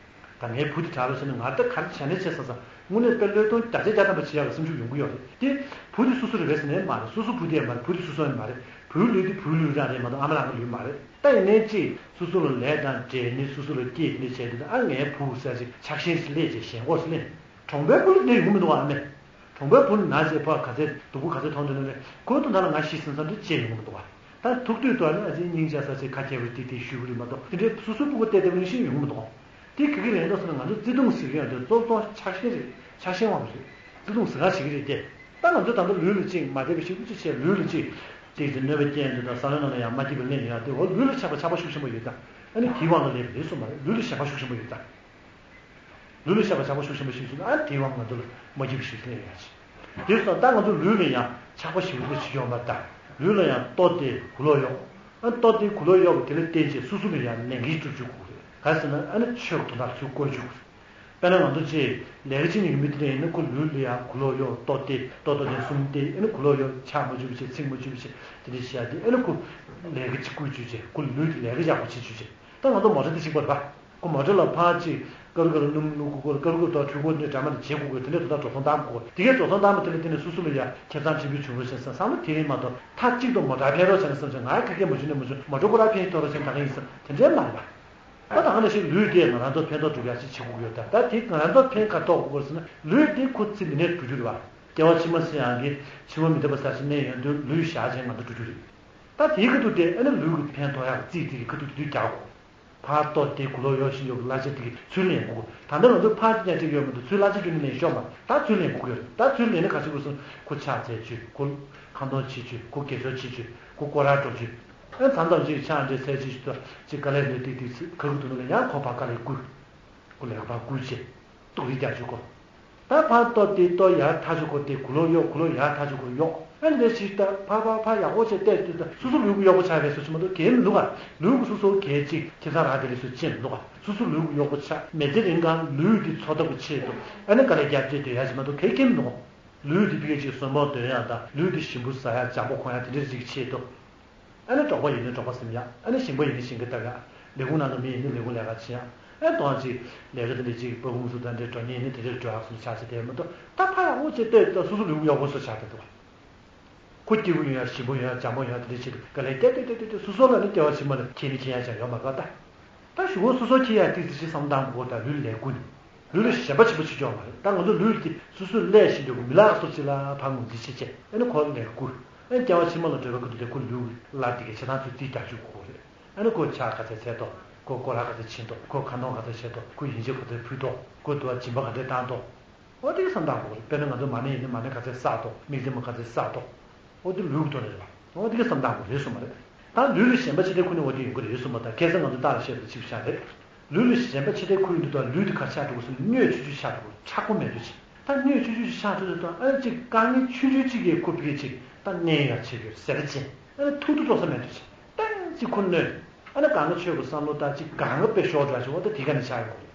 ད་ངའི་བུ་དེ་དྲག་ལ་བྱས་ན་ང་ལྟ་ག་རེ་བྱས་ནས་བྱས་བསམ་བསམ་དངོས་གནས་དཔེ་བློས་གཏོང་བརྒྱ་ཆ་བརྒྱ་ཐམ་པ་བྱེད་ཡག་གི་སེམས་ཤུགས་ཡོང་གི་ཡོད་རེད་དེ། བུ་དེ་སོ་སོ་རེད་པས་ཟེར་ནས་མ་རེད། སོ་སོ་བུ་དེ་ཡང་མ་རེད། བུ་དེ་སོ་སོ་ཡང་མ་རེད། བུའི་ལུས་དེ་བུའི་ལུས་རང་རེད་མ་གཏོགས་ཨ་མ་རང་གི་ལུས་མ་རེད། ད་ཡིན་ནའི་ཅིག་སོ་སོ་ལ་ལས་དང་འབྲས་ནི་སོ་སོ་ལ་སྐྱེས་ནི་བྱས་དེ་ད་ཨ་ངའི་བུ་ཟེར་ཅིག་ཆགས་ཞེན་ཞིག་སླེབས་བྱས་ཞེན་ཁོག་ཞིག་སླེབས། གྲོང་པའི་བུ་ལ་དེ་ཡོང་གི་མི་འདུག་ཨ་མས། གྲོང་པའི་བུ་ལ་ན་ཚ་ཕོག་ག་ཚད་སྡུག་པོ་ག་ཚད་མཐོང་དུས་ན་ལས་ཁོའི་དོན་དག་ལ་ང་ཤི་ཟིན་ཙང་དེ་ཅི་ཡོང་གི་མི་འདུག་བ། ད་ཐུག་དུས་དོ་ནི་ཨ་ཅེ་སྙིང་རྗེ་ས་ཚེ་ཁ་ཁྱད་པར་ཏིག་ཏིག་ཞུ་གི་རེད་མ་གཏོགས་དེ་འདྲའི་སོ་སོའི་སྤུ་གུ་བལྟས་བལྟས་པ་ནང་བཞིན་ཡོང་གི་མི་འདུག་བ། དེ་ག་གི་ལན་འདོགས་ཟེར་ན་ང་ཚོ་བརྩེ་དུང་ཟེར་གི་ཡོད་དེ་གཙོ་བོ་ཆགས་ཞེན་རེད། ཆགས་ཞེན་དབང་རེད། བརྩེ་དུང་ཟེར་ག་ཞིག་གི་རེད་དེ། ད་ང་ཚོ་ད་ལྟ་ལུས་ལ་ཅིག་མ་བདེ་བ་ཞིག་ཅིག་བྱས་ལུས་ལ་ཅིག་ཏིག་ཏིག་གནོད་པ་སྐྱེལ་འདུག་ད་བསམ་བློའི་ནང་ལ་ཡང་མ་སྐྱིད་པ་སླེབས་ཡོང་དེ་འོ་ལུས་ལ་ཆགས་པ་ཆགས་པ་ཤུགས་ཆེན་པོ་ཡོད་ད། ཨ་ནི་དེའི་དབང་ལ་སླེབས་པ་རེད་གསུངས་པ་རེད། ལུས་ལ་ཞེན་པ་ཤུགས་ཆེན་པོ་ཡོད་ད། ལུས་ལ་ཆགས་པ་ཆགས་པ་ཤུགས་ཆེན་པོ་ཞིག་བྱུང་ན་ཨ་དེའི་དབང་ང་ཚོ་ལ་མ་སྐྱིད་པ་ཞིག་སླེབས་ཡོང་ཡ་ཆེ། དེ་སོང་ད་ང་ཚོ་ལུས་ལ་ཡང་ཆགས་པ་ཞིག་ལུས་ལ་ཞིག་ཡོང་བ་དང་ལུས་ལ་ཡང་ལྟོ་སྟེར་གུ་ལོག་གཡོག་ཨ་ལྟོ་སྟེར་གུ་ལོག་གཡོག་དེ་ལ་བརྟེན་བྱས་སོ་སོ་ལ་ཡང་ལས་འགན་སྒྲུབ་བཅུག་དགོས་རེད། ག་ཟེར་ན་ཨ་ནི་ཆོས་ཀྱི་དོན་དག་ཚུར་བཀོལ་བཅུག་དགོས་རེད། དཔེར་ན་ང་ཚོ་ཅིག་ལས་ཀ་བྱེད་མཁན་ཡོད་མི་དེ་འདྲ་ཡིན་ན་ཁོ་ལུས་ལ་ཡང་གུ་ལོག་གཡོག་ལྟོ་སྟེར་ལྟོ་ལྟོ་སྟེར་གསུམ་སྟེར་ཨ་ནི་གུ་ལོག་གཡོག་ཕྱག་མ་བཅུག་བྱས་ཚིག་མ་བཅུག་བྱས་དེ་འདྲ་བྱས་ཏེ་ཨ་ནི་ཁོ་ལས་ཀ་ཅིག་བསྐུལ་བཅུག་བྱས་ཁོ་ལུས་དེ་ལས་ཀ་ཡག་པོ་བྱེད་བཅུག་བྱས་ད་ང་ཚོ་མོ་ཊ་དེ་གཅིག་པ་རེད་པ། ཁོ་མོ་ཊ་ལ་ཕར་ཅིག་ཀ་རུ་ཀ་རུ་སྣུམ་བླུག་དགོས་ཀ་རུ་ཀ་རུ་ཀ་རུ་དང་འཕྲུལ་འཁོར་འདི་འདྲ་མ་འདི་བྱེད་དགོས་དགོས་དེ་འདྲའི་དོན་དག་འགྲོ་སོང་བཏང་དགོས་དེ་གའི་འགྲོ་སོང་བཏང་མ་དེ་ལ་དེ་ནས་སོ་སོ་ལ་ཡ་ཁེ་བཟང་ཆེན་པོའི་བྱུང་རོགས་བྱས་བསམ་བསམ་བློ་དེ་རིང་མ་གཏོགས་མཐའ་གཅིག་ཏུ་མོ་ཊ་འཕེན་རོགས་བྱས་ན་བསམ་བྱས་ང་ཁ་སྐད་མ་བྱུང་ནས་མ་བྱུང་མོ་ཊ་ཁོ་རང་འཕེན་ཐོག་རོགས་བྱས་ན་ད་ག་ཡིན་ཟེར་དེ་འདྲའི་མ་རེད་པ། ད་ད་ག་ནང་བཞིན་ལུས་དེ་ང་རང་ཚོ་ཕན་ཐོགས་སྒྲུབ་ཡག་ཅིག་བྱེད་དགོས་ཡོད་ད་ད་དེ་ང་རང་ཚོ་ཕན་ག་ཐོགས་དགོས་ཟེར་ན་ལུས་དེ་ཁོ་ཚེ་འདི་ནས་འགྲོ་རྒྱུ་རེད་པ། སྐྱེ་བ་ཕྱི་མ་ཟེར་ཡག་གི་ཕྱི་མ་མི་རྟག་པ་ཟེར་ཞིག་གནས་ཡོང་དུས་ལུས་བཞག་བྱས་ང་ཚོ་འགྲོ་རྒྱུ་རེད། ད་དེའི་ཁ་ཐུག་དེ་ཨ་ནི་ལུས་ཀྱི་ཕན་ཐོགས་ཡག་རྩིས་དེ་གི་ཁ་ཐུག་དེ་དུས་རྒྱག་དགོས། ཕར་ལྟོ་སྟེར་གུ་ལོག་གཡོག་བཞིན་ཡོད་གི་གླ་ཆ་དེ་གི་ཚུར་ལེན་དགོས། ད་ལྟ་ང་ཚོ་ཕར་གཅིག་ཀྱང་སྤྲད་ཡོད་མ་གཏོགས་ཚུར་གླ་ཆ་བསྐྱོན་ནས་ལེན་ཤོག་མ་ད་ཚུར་ལེན་དགོས་ཀྱི་ཡོད་རེད། ད་ཚུར་ལེན་ན་ག་ཚོད་དགོས་སོང་ཁོ་ཕྱག་འཚལ་བྱོས་ཁོ་ཁ་འདོན་བྱེད་བྱོས་ཁོ་དགེ་སྦྱོར་བྱེད་བྱོས་ཁོ་སྐོར་ར་འགྲོ་བྱོས། ཨ་མཚམས་མཚམས་ཅིག་ཕྱག་འདྲེ་ཚལ་ཅིག་ཞུ་ད་ཅིག་དཀའ་ལས་འདི་ཏིག་ཏིག་ཚིག་ཁ་ཁུ་ཐུག་ནས་ཡང་ཁོ་ཕར་དཀའ་ལས་བསྐུལ། ཁོ་ལས་ཀ་ཕར་བསྐུལ་བྱས། ཏོག་རིགས་རྒྱག་བཅུག་གོ། ད་ཕར་ལྟོ་སྟེར་ལྟོ་ཡར་ཐག་ཆོད་གོ་སྟེ་གུ་ལོག་གཡོག་གུ་ལོག་ཡར་ཐག་ཆོད་གོ་གཡོག་ཨ་ནི་ལས་ཞིག་ད་ཕར་ཕར་ཕར་ཡག་པོ་བྱས་བལྟས་ཏེ་ད་སོ་སོ་ལུས་ཀྱི་གཡོག་པོ་ཆགས་པའི་བཟོ་ཅིག་མ་གཏོགས་གལ་མི་འདུག་ག་ལུས་ཀྱི་སོ་སོ་གལ་ཅིག་ཁེ་བཟང་རག་དེ་ལས་སུ་ཅི་མི་འདུག་ག་སོ་སོ་ལུས་ཀྱི་གཡོག་པོ་ཆགས་མི་ཚེ་རིང་གང་ལུས་འདི་འཚོ་ཐབས་ཀྱི་ཆེད་དུ་ཨ་ནི་དཀའ་ལས་རྒྱབ་བྱས་སྡོད་ཡག་ཅིག་མ་གཏོགས་གལ་གལ་མི་འདུག་ག་ལུས་འདི་ཕ་གི་ཅིག་གསོན་པོ་སྡོད་ཡག་དང་ལུས་འདི་ཞིམ་པོ་ཟ་ཡག་འཇམ་པོ་གོན་ཡག་དེ་འདྲ་ཅིག་ཆེད་དུ། ཨ་ནི་འབྲོག་པ་ཡིན་ན་འབྲོག་པ་སེམས་ཡག་ཨ་ནི་ཞིང་པ་ཡིན་ན་ཞིང་ཁ་བཏབ་ཡག་ལས་ཁུངས་ནང་ལ་མི་ཡིན་ན་ལས་ཁུངས་ལས་ཀ་བྱེད་ཡག་ཨ་ནི་དོན་ཅིག་ལས་ཀ་དེ་འདྲ་ཅིག་ཕྲུ་གུ་མུ་གསུམ་དང་འདྲ་འགྲོ་མཁན་ཡིན་ན་དེ་འདྲ་འགྲོ་ཡག་སོང་ཆ་ཚང་དེ་མ་གཏོགས་ད་ཕར་ཡག་པོ་བྱས་ལྟོས་ད་སོ་སོ་ལུས་པོ་གཡོག་པོ་བཟོ་ཆགས་བསྡད་འདུག་ཁོ་སྐྱིད་པོ་ཡོང་ཡག་ཞིམ་པོ་ཡོང་ཡག་འཇམ་པོ་ཡོང་ཡག་དེ་འདྲ་བྱེད་དུས་དཀའ་ལས་ཏེ་ཏེ་ཏེ་ཏེ་སོ་སོ་ལ་ནི་སྐྱེ་བ་ཕྱི་མ་ལ་ཁྱད་ནི་ཁྱད་ཡག་ཅང་ཡོད་མ་རེད་ད། ད་གཞུག་གུ་སོ་སོ་ཁྱད་ཡག་ཏིག་ཙི་ཅིག་བསམ་བཏང་དགོས་ད་ལུས་ལས་ཀུན་ལུས་ལ་ཞེན་པ་ཆེན་པོ་བྱེད་ཀྱི་ཡོད་མ་རེད་ད། ང་ཚོ་ལུས་དེ་སོ་སོས་ལས་ཤེས་འདོད་ཀྱི་མི་ལག་སོ་ཅིག་ལ་ཕར་ངོས་འཛིན་བྱེད་བྱས་ཨ་ནི་ཁོ་ལས་ཀུན། ཨེ་སྐྱེ་བ་ཕྱི་མ་ལ་འགྲོ་བའི་ཁུལ་དུ་དེ་ཁོ་ལུས་ལ་དེ་གའི་བྱེད་སྟངས་ཚོ་རྩིས་རྒྱག་བཅུག་དགོས་རེད། ཨ་ནི་ཁོ་ཕྱག་ག་ཚད་འཚལ་ཏོ། ཁོ་སྐོར་ར་ག་ཚད་ཕྱིན་ཏོ། ཁོ་ཁ་འདོན་ག་ཚད་བྱེད་ཏོ། ཁོ་ཡིན་གཅིག་ག་ཚད་ཕུལ་ཏོ། ཁོ་དུ་བ་སྦྱིན་པ་ག་འདྲས་བཏང་ཏོ། འོ་དེ་ག་བསམ་བཏང་དགོས་རེད། དཔེར་ན་ང་ཚོ་མ་ཎི་ཡིན་ན་མ་ཎི་ག་ཚད་བསགས་ཏོ། དམིགས་བརྩེ་མ་ག་ཚད་བསགས་ཏོ། འོ་དེ་ལུས་ཀྱི་ཐོག་ནས་རེད་བ། འོ་དེ་ག་བསམ་བཏང་དགོས་རེད་གསུངས་པ་རེད། ད་ལུས་ལ་ཞེན་པ་ཆེ་དྲགས་ཁུར་ནས་འོ་དེ་ཡོང་གི་རེད་གསུངས་པ་དང་ཁ་སང་ང་ཚོ་རྟགས་ལ་བཤད་པ་གཅིག་པ་ཆགས་རེད། ལུས་ལ་ཞེན་པ་ཆེ་དྲགས་ཁུར་ཡོང་དུས་ད་ལུས་དེ་ག་ཆགས་འགྲོ་གི་སོང་། སྣོད་ཆུང་ཆུང་ཆགས་འགྲོ་གི། མཁྲེགས་པོ་མེད་འགྲོ་ཅིག་ད་སྣོད་ཆུང་ཆུང་ཞིག་ཆགས་འགྲོ་དུས་ད་ཨ་ཅིག་དཀའ་ངལ་ཆུང་ཆུང་ཅིག་གིས་ཁོ་ཕ་གི་ཅིག་ད་མནན་ཡ་བྱེད་དགོས་ཟེར་ཅིང་ཨ་ནི་ཐུག་ཐུག་འགྲོ་ས་མེད་འགྲོ་ཅིག་ད་ཅིག་ཁོ་གནོད། ཨ་ནི་གང་ག་ཆོས་པའི་བསམ་བློ་ད་ཅིག་གང་ག་དཔེ་ཤོར་འགྲོ་ཅིག་འོ་ད་དེ་ག་ནས་ཆགས་ཡོང་གི་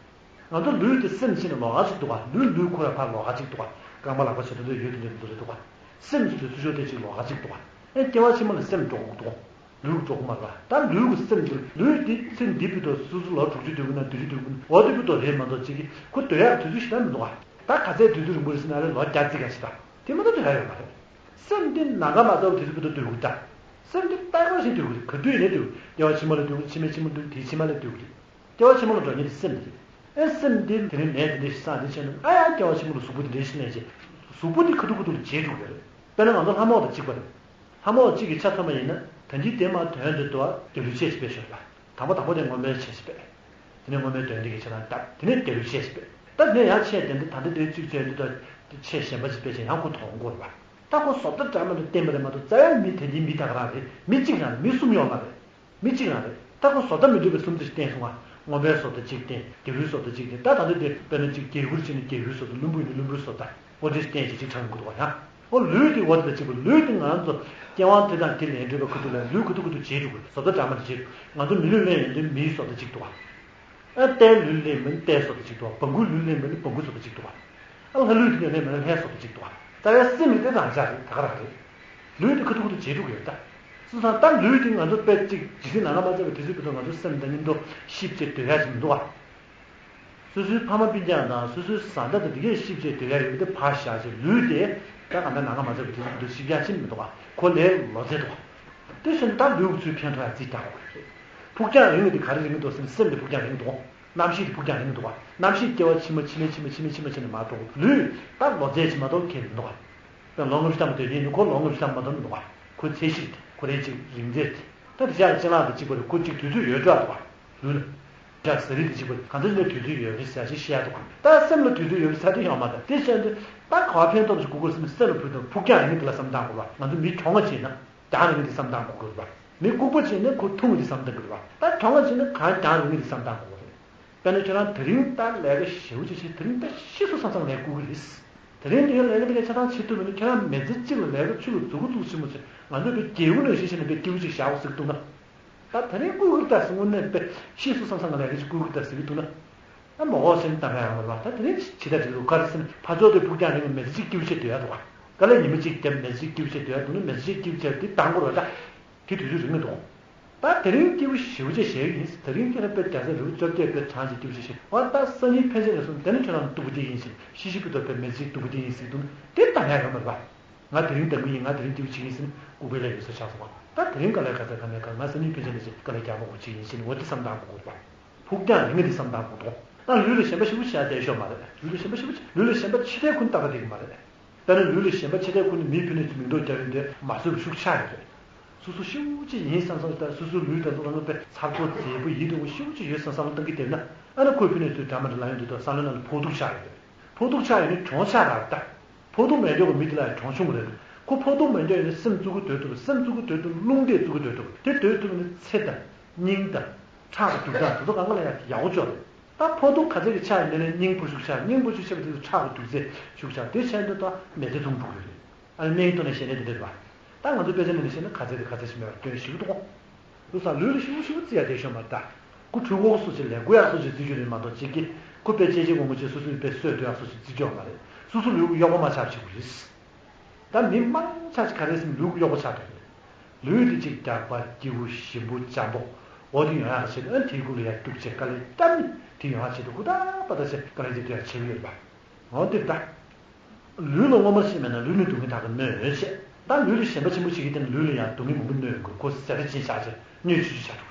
རེད། ང་ཚོ་ལུས་དེ་སེམས་ཕྱིན་ནས་ལོགས་ཀ་ཅིག་འདུག་ག་ལུས་ལུས་ཁོ་ར་ཕར་ལོགས་ཀ་ཅིག་འདུག་ག་རྐང་པ་ལག་པ་བྱེད་དུ་འདོད་ཡོད་དུ་འདོད་འདུག་རེད་འདུག་ག་སེམས་ཚོ་དེ་ཚུར་ཤོག་དེ་ཅིག་ལོགས་ཀ་ཅིག་འདུག་ག་ཨེ་སྐྱེ་བ་ཕྱི་མ་ལ་སེམས་འགྲོ་གི་འདུག་ག་ལུས་འགྲོ་གི་མ་རེད་བ། ད་ལུས་ཀྱི་སེམས་འགྲོ། ལུས་འདི་སེམས་འདི་བུད་དོ་སོ་སོ་ལོ་དྲུག་ཅུ་སྡོད་དགོས་ན་བདུན་ཅུ་སྡོད་དགོས་ན་འོ་དེ་བུད་དོ་རེད་མ་གཏོགས་ཅིག་གི་ཁོ་སྡོད་ཡག་དུས་ཚོད་ཞིག་ད་མི་འདུག་ག་ད་ག་ཚད་དུས་ཚོད་རིང་པོ་རེད་ཟེར་ན་ཨ་ལས་ལོ་བརྒྱ་རྩིས་ག་ཞིག་ད་དེ་མ་གཏོགས་སྡོད་ཡག་ཡོད་མ་རེད། སེམས་འདི་ནམ་མཁའ་མ་དར་བར་དུས་ཚོད་བུད་དོ་སྡོད་དགོས་ད། སེམས་འདི་ཏག་ཏག་ཞིག་སྡོད་དགོས་རེད། ག་དུས་ཡིན་ནའི་སྡོད་དགོས། སྐྱེ་བ་ཕྱི་མ་ལ་སྡོད་དགོས། ཕྱི་མའི་ཕྱི་མ་སྡོད་དགོས། དེའི་ཕྱི་མ་ལ་སྡོད་དགོས་རེད། སྐྱེ་བ་ཕྱི་མ་ལ་འགྲོ་མཁན་དེ་སེམས་དེ་རེད། ཨེ་སེམས་འདི་དེ་རིང་ནད་དེ་འདྲ་ཞིག་བསགས་འདི་བྱས་ན་ཨ་ཡ་སྐྱེ་བ་ཕྱི་མ་ལ་གཟུགས་པོ་དེ་འདྲ་ཞིག་ནས་བྱས། གཟུགས་པོ་འདི་ཁ་ཐུག་ཁ་ཐུག་ལ་བརྗེད་འགྲོ་གི་རེད། དཔེར་ན་ང་ཚོ་ལྷ་མོ་དང་གཅིག་པ་རེད། ལྷ་མོ་གཅིག་གི་ཆ་མཚོན་པ་ཡིན་ན་ད་འདི་དེ་མ་དོན་དུ་དོ་སྡེ་ལུས་ཤེས་བྱེད་པའི་ཞོར་ལ་དང་པོ་དང་པོ་དེ་མངོན་པའི་ཆས་ཤིག་པས། དེ་ནས་མངོན་པའི་དོན་དེ་གི་ཆ་ཚང་བཏབ། དེ་ནས་དེ་ལུས་ཤེས་ཤིག་པས། ད་དེ་ནས་ཡང་ཆས་དེ་འདི་ད་འདི་དེ་གཅིག་བྱས་འདི་ད་ཆས་གཞན་པ་ཞིག་པས་ཅན་ཡང་ཁོ་མཐོང་དགོས་རེད་པ། ད་ཁོ་བཟོ་ལྟ་འདྲ་མ་འདྲ་བསྟན་པ་རེད་མ་གཏོགས་རྩ་བའི་མི་དེ་འདི་མི་ད་ག་རང་རེད། མི་གཅིག་རང་རེད། མི་གསུམ་ཡོད་མ་རེད། མི་གཅིག་རང་རེད། ད་ཁོ་བཟོ་ལྟ་མི་འདྲ་བའི་སུམ་ཅུ་ཞིག་བསྟན་སོང་ང་། མངོན་པའི་བཟོ་ལྟ་གཅིག་བསྟན། དེ་ལུས་བཟོ་ལྟ་གཅིག་བསྟན། ད་ད་འདི་དེ་དཔེར་ན་གཅིག་རྒྱལ་བུར་བྱས་ནས་རྒྱལ་བུའི་བཟོ་ལྟ། ལྷུན་པོ་ཡིན་ན་ལྷུན་པོའི་བཟོ་ལྟ། འོ་འདྲ་ཞིག་བསྟན་བྱས་གཅིག་ཆགས་ཡོང་གི་འདུག་བ་ཡང་། འོ་ལུས་དེ་འོ་དེ་ལ་གཅིག་པ་ལུས་དེ་ང་རང་ཚོ་སྐྱེ་དབང་དེ་དང་དེ་ལེན་འདོད་པ་ཁུ་ཐུག་ལ་ལུས་ཁུ་ཐུག་ཁུ་ཐུག་བྱེད་འགྲོ་དགོས། བཟོ་ལྟ་འདྲ་མ་འདྲ་བྱེད། ང་ཚོ་མི་ལུས་ལེན་ཡོང་དུས་མིའི་བཟོ་ལྟ་གཅིག་འདུག་བ། ཨ་རྟའི་ལུས་ལེན་མིན་རྟའི་བཟོ་ལྟ་གཅིག་འདུག་བ། བོང་གུའི་ལུས་ལེན་མིན་བོང་གུའི་བཟོ་ལྟ་གཅིག་འདུག་བ། ཨ་ལྷ་ལུས་དེ་ལེན་མིན་ལྷའི་བཟོ་ལྟ་གཅིག་འདུག་བ། རྩ་བའི་སེམས་ནི་དེ་རང་ཆ་རེད། ད་ག་རང་རེད། ལུས་དེ་ཁ་ཐུག་ཁ་ཐུག་བྱེད་འགྲོ་གི་ཡོད་ད། སོང་ཙང་ད་ལུས་དེ་ང་ཚོ་དཔེ་གཅིག་ཇི་སྲིད་ནམ་མཁའ་མ་ཚད་པའི་དུས་ཚོད་བར་དུ་ང་ཚོ་སེམས་དང་མཉམ་དུ་གཤིབ་བྱས་སྡོད་ཡག་ཅིག་མི་འདུག་བ། སོ་སོའི་ཕ་མ་སྤུན་ཀྱག་དང་སོ་སོའི་བཟའ་ཟླ་དང་དེ་གས་གཤིབ་བྱས་སྡོད་ཡག་ཡོད་པ་དེ་ཕར་བཞག་བྱས་ལུས་དེ་ད་གང་ལྟར་ནམ་མཁའ་མ་ཚད་པའི་དུས་ཚོད་བར་དུ་གཤིབ་ཡག་ཅིག་མི་འདུག་བ། ཁོ་ལས་ལོ་ཚད་འདུག་བ། དེ་བཞིན་ད་ལུས་ཀྱི་ཚུལ་ཕན་ཐོགས་ཡག་རྩིས་རྒྱག་དགོས་རེད། ཕུགས་རྒྱང་རིང་ངེས་དེ་ག་རེ་རིང་ངེས་འདུག་ཟེར་ན་སེམས་དེ་ཕུགས་རྒྱང་རིང་འདུག་རྣམ་ཤེས་དེ་ཕུགས་རྒྱང་རིང་འདུག་བ། རྣམ་ཤེས་སྐྱེ་བ་ཕྱི་མ་ཕྱི་མའི་ཕྱི་མ་ཕྱི་མའི་ཕྱི་མ་ཕྱི་མ་ཕྱི་ནས་མ་གཏོགས་ལུས་ད་ལོ་ཚད་ཅིག་མ་གཏོགས་ཁེལ་མི་འདུག་བ། དཔེར་ན་ལོ་ལྔ་བཅུ་ཐམ་པ་དེ་ཡིན་ན་ཁོ་ལོ་ལྔ་བཅུ་ཐམ་མ་གཏོགས་མི་འདུག་བ། ཁོའི་ཚད་གཞི་རེད་དེ། ཁོ་རེ་གཅིག་རིང་ཚད་དེ། ད་དེ་ཅག་གི་སྤྱི་བླང་དང་གཅིག་པ་རེད། ཁོ་གཅིག་དུས་ཚོད་ཡོད་འགྲོ་འདུག་བ། ལུས་ལ། ཅག་ཟ་རིགས་དང་གཅིག་པ་རེད། གང་ལྟར་ཅིག་ལ་དུས་ཚོད་ཡོད་རེད་ཟེར་ཅིག་བཤད་འདུག་ད་སེམས་ལ་དུས་ཚོད་ཡོད་རེད་ཟེར་དེ་ཡོད་མ་རེད། དེ་བཤད་འདུག་ད་ག་བ་ཕན་ཐོགས་ཤིག་དགོས་ཀྱི་རེད་ཟེར་ན་སེམས་ལ་ཕུལ་དང་ཕུགས་རྒྱང་རིང་དེ་ལ་བསམ་བཏང་དགོས་བ། ང་ཚོ་མི་གྱོང་བ་བྱས་ན། རྒྱང་རིང་དེ་བསམ་བཏང་དགོས་ཀྱི་རེད་བ། མི་ལྐུགས་པ་བྱས་ན་ཁོ་ཐུང་བ་དེ་བསམ་བཏང་དགོས་རེད་བ། ད་གྱོང་བ་བྱས་ན་གང་རྒྱང་རིང་དེ་བསམ་བཏང་དགོས་ཀྱི་རེད། དཔེར་ན་ཁྱོད་རང་དེ་རིང་ལྟར་ལས་ཀ་ཞེ་པོ་ཅིག་བྱས། དེ་རིང་ལྟར་ཤི་སོང་བསམ་བསམ་ལས་ཁུག་གི་རེད། དེ་རིང་དེ་ཡང་ལས་ཀ་དེ་ག་ཆ་ཚང་བྱེད་ཐུབ་མིན་ན། ཁྱོད་རང་མི་ཚེ་གཅིག་ལ་ལས་ཀ་ཆུ་ལ་མཛུབ་གུ་བཙུགས་ཕྱིན་པ་བྱས། ང་ཚོས་དཔེ་རྒྱལ་པོ་ནང་བཞིན་བྱས་ནས་དཔེ་སྐྱིད་པོ་ཅིག་བཞག་གོ་ཟེར་གི་འདུག་ན། ད་དེ་རིང་ཁུག་གི་རེད་ད་ཟེར། དངོས་གནས་དཔེ་ཤི་སོང་བསམ་བསམ་གི་ལས་ཀ་ཅིག་ཁུག་གི་རེད་ད་ཟེར་གི་འདུག་ན། ཨ་མ་འོ་ཟེར་ནས་གཏམ་ཡང་ཡོང་མ་རེད་བ། ད་དེ་རིང་ཇི་ལྟར་ཇི་ལྟར་ག་རེ་ཟེར་ན། ཕར་ཕྱོགས་དེ་ཕུགས་རྒྱང་རིང་བའི་མི་ཚེ་གཅིག་སྐྱིད་པོ་བྱས་སྡོད་ཡག་འདུག་བ། དཀའ་ལས་ཉི་མ་གཅིག་བརྒྱབ་མི་ཚེ་གཅིག་སྐྱིད་པོ་བྱས་སྡོད་ཡག་འདུག་ན། མི་ཚེ་གཅིག་སྐྱིད་པོ་བྱས་དེ་འདང་དགོས་རེད་བ། ད་དེ་དུས་ཚོད་རིང་ངེ་འདུག་ད་དེ་རིང་སྐྱིད་པོ་ཞེ་པོ་ཅིག་བྱེད་ཀྱི་ཡིན། དེ་རིང་ཁྱེད་རང་དཔེ་རྒྱལ་ས་རི་བོ་བཅོ་བརྒྱད་དཔེ་གྲངས་ཅིག་སྐྱིད་པོ་ཞེ་པོ་ཅིག་འོ་ད་སང་ཉིན་ཕན་ཆད་ནས་བཟུང་དེ་ནི་ཁྱོད་རང་སྡུག་པོ་དེ་ཡིན་ཞིང་། ཤི་ཤི་བུ་དོ་དཔེ་མི་ཚེ་སྡུག་པོ་དེ་ཡིན་ཟེར་གྱི་འདུག་ན། དེ་གཏམ་ཡག་ཡོད་མ་རེད་བ། ང་དེ་རིང་གཏམ་གྱི་ཡིན། ང་དེ་རིང་སྐྱིད་པོ་བྱེད་ཀྱི་ཡིན་ཟེར་ན་ལྐུགས་པའི་ལས་ཡོད་ས་ཆགས་སོང་བ། ད་དེ་རིང་དཀའ་ལས་ག་ཚད་ག་མེད་ག་ང་སང་ཉིན་ཕན་ཆད་ནས་ཀྱི་དཀའ་ལས་རྒྱག་མ་དགོས་བྱེད་ཀྱི་ཡིན་ཟེར་ནས་འོ་དེ་བསམ་བཏང་དགོས་དགོས་པ། ཕུགས་རྒྱང་རིང་ངེ་དེ་བསམ་བཏང་དགོས་དོ། ད་ལུས་ལ་ཞེན་པ་ཞེ་པོ་བྱས་བསྡད་ཤོག་མ་རེད། ལུས་ལ་ཞེན་པ་ཞེ་པོ་བྱས། ལུས་ལ་ཞེན་པ་ཆེ་དྲགས་ཁུར་ནས་ཏག་ཏག་བསྡད་ཀྱི་མ་རེད། དཔེར་ན་ལུས་ལ་ཞེན་པ་ཆེ་དྲགས་ཁུར་ནས་མིའི་ཕུ་ནུ་ཚོས་མིང་འདོགས་རྒྱག་ཡོང་དུས་མ་བཟོད་པའི་ཤུགས་ཆག་ཡོད་རེད། སོ་སོ་ཞེ་པོ་ཅིག་ཡིན་བསམ་བསམ་ད་སོ་སོའི་ལུས་དང་སོ་རང་ཚོ་དཔེ་མཚར་པོ་མཛེས་པོ་ཡིད་དུ་འོང་ཞེ་པོ་ཅིག་ཡོད་བསམ་བསམ་བློ་གཏོང་གི་བསྡད་ན། ཨ་ན་ཁོའི་ཕུ་ནུ་ཚོས་འདྲ་མི་འདྲ་ལབ་ཡོང་དུས་ད་བསམ་བློའི་ནང་ལ་ཕོག་ཐུག་ཆགས་ཡོད་རེད། ཕོག་ཐུག་ཆགས་ཡོད་ན་གྱོང་ཆག་རག་རེད་ད། ཕོག་ཐུག་མེད་འགྲོ་གི་མི་དེ་ལ་ཡང་གྱོང་ཆུང་གི་རེད། ཁོ་ཕོག་ཐུག་མེད་འགྲོ་ཡིན་ན་སེམས་བཙུགས་ཀྱི་སྡོད་ཐུབ། སེམས་བཙུགས་ཀྱི་སྡོད་ཐུབ། རླུང་དེ་བཙུགས་ཀྱི་སྡོད་ཐུབ། དེ་སྡོད་ཐུབ་ན་ཚེ་དང་སྙིང་དང་ཁྲག་གི་འདུག་སྟངས་དེ་ཚོ་གང་ག་ལ་ཡང་ཡག་པོ་ཅིག་རེད། ད་ཕོག་ཐུག་ག་ཚད་ཀྱི་ཆགས་ཡིན་ན་སྙིང་ཕར་ཤུགས་ཆག་སྙིང་ཕར་ཤུགས་ཆག་དུས་ཁྲག་གི་འདུག་ཚད་ཤུགས་ཆག་དེ་ཆགས་དུས་ད་མི་ཚེ་ཐུང་འགྲོ་གི་རེད། ཨ་ནི་སྨན་གྱི་ཐོག་ནས་བཤད་ན་དེ་འདྲ་རེད་བ། ད་ང་ཚོ་དཔེ་ཆ་ནང་ནས་བཤད་ན་ག་ཚད་དེ་ག་ཚད་ཞིག་མེད་པར་སྐྱོན་ཞིག་འདུག་གོ། ལུས་ལ་ཞེ་པོ་ཞེ་པོ་བརྩི་ཡ་དེ་ཤོད་མ་རེད་ད། ཁོ་འཁྲུལ་འཁོར་སོགས་ཅིག་ལས་འགུལ་ཡག་སོགས་ཅིག་བརྩི་རྒྱུ་རེད་མ་གཏོགས་ཅིག་གི་ཁོ་དཔེ་ཅེ་ཅེ་ངོ་ངོ་ཅིག་སོ་སོའི་དཔེ་གསོས་སྡོད་ཡག་སོགས་ཅིག་བརྩི་རྒྱུ་ཡོད་མ་རེད། སོ་སོ་ལུས་པོ་གཡོག་པོ་མ་ཆགས་པ་བྱེད་དགོས་རེད། ད་མི་མང་ཆ་ཅིག་ག་རེ་ཟེར་ན་ལུས་པོ་གཡོག་པོ་ཆགས་འདུག་རེད། ལུས་དེ་ཅིག་རྒྱགས་པ་སྐྱིད་པོ་ཞིམ་པོ་འཇམ་པོ་འོ་དེ་ཡོང་ཡག་བྱེད་དུས་ཨ་དེའི་ཁུག་ལ་ཡར་རྒྱུག་བྱས་དཀའ་ལས་བརྒྱབ་ནས་དེ་ཡོང་ཡག་བྱེད་དུས་ཧུར་ཐག་པ་ཐག་བྱས་དཀའ་ལས་དེ་དུས་ཡར་བྱེད་ཀྱི་ཡོད་རེད་པ། འོ་འདིར་ད། ལུས་ལ་སྔོན་མ་ཤེས་མེད་ན་ལུས་ནི་སྡུག་བསྔལ་དག་གིས་གནོད་བྱེད། ད་ལུས་ལ་ཞེན་པ་ཆེན་པོ་བྱེད་ཀྱི་དེ་ནི་ལུས་ལ་ཡང་སྡུག་བསྔལ་མང་པོ་གནོད་ཡོང་གི་རེད། ཁོ་ཟད་འགྲོ་ཅན་ཆགས་བྱས་སྣོད་ཆུང་ཆུང་ཆགས་འགྲོ།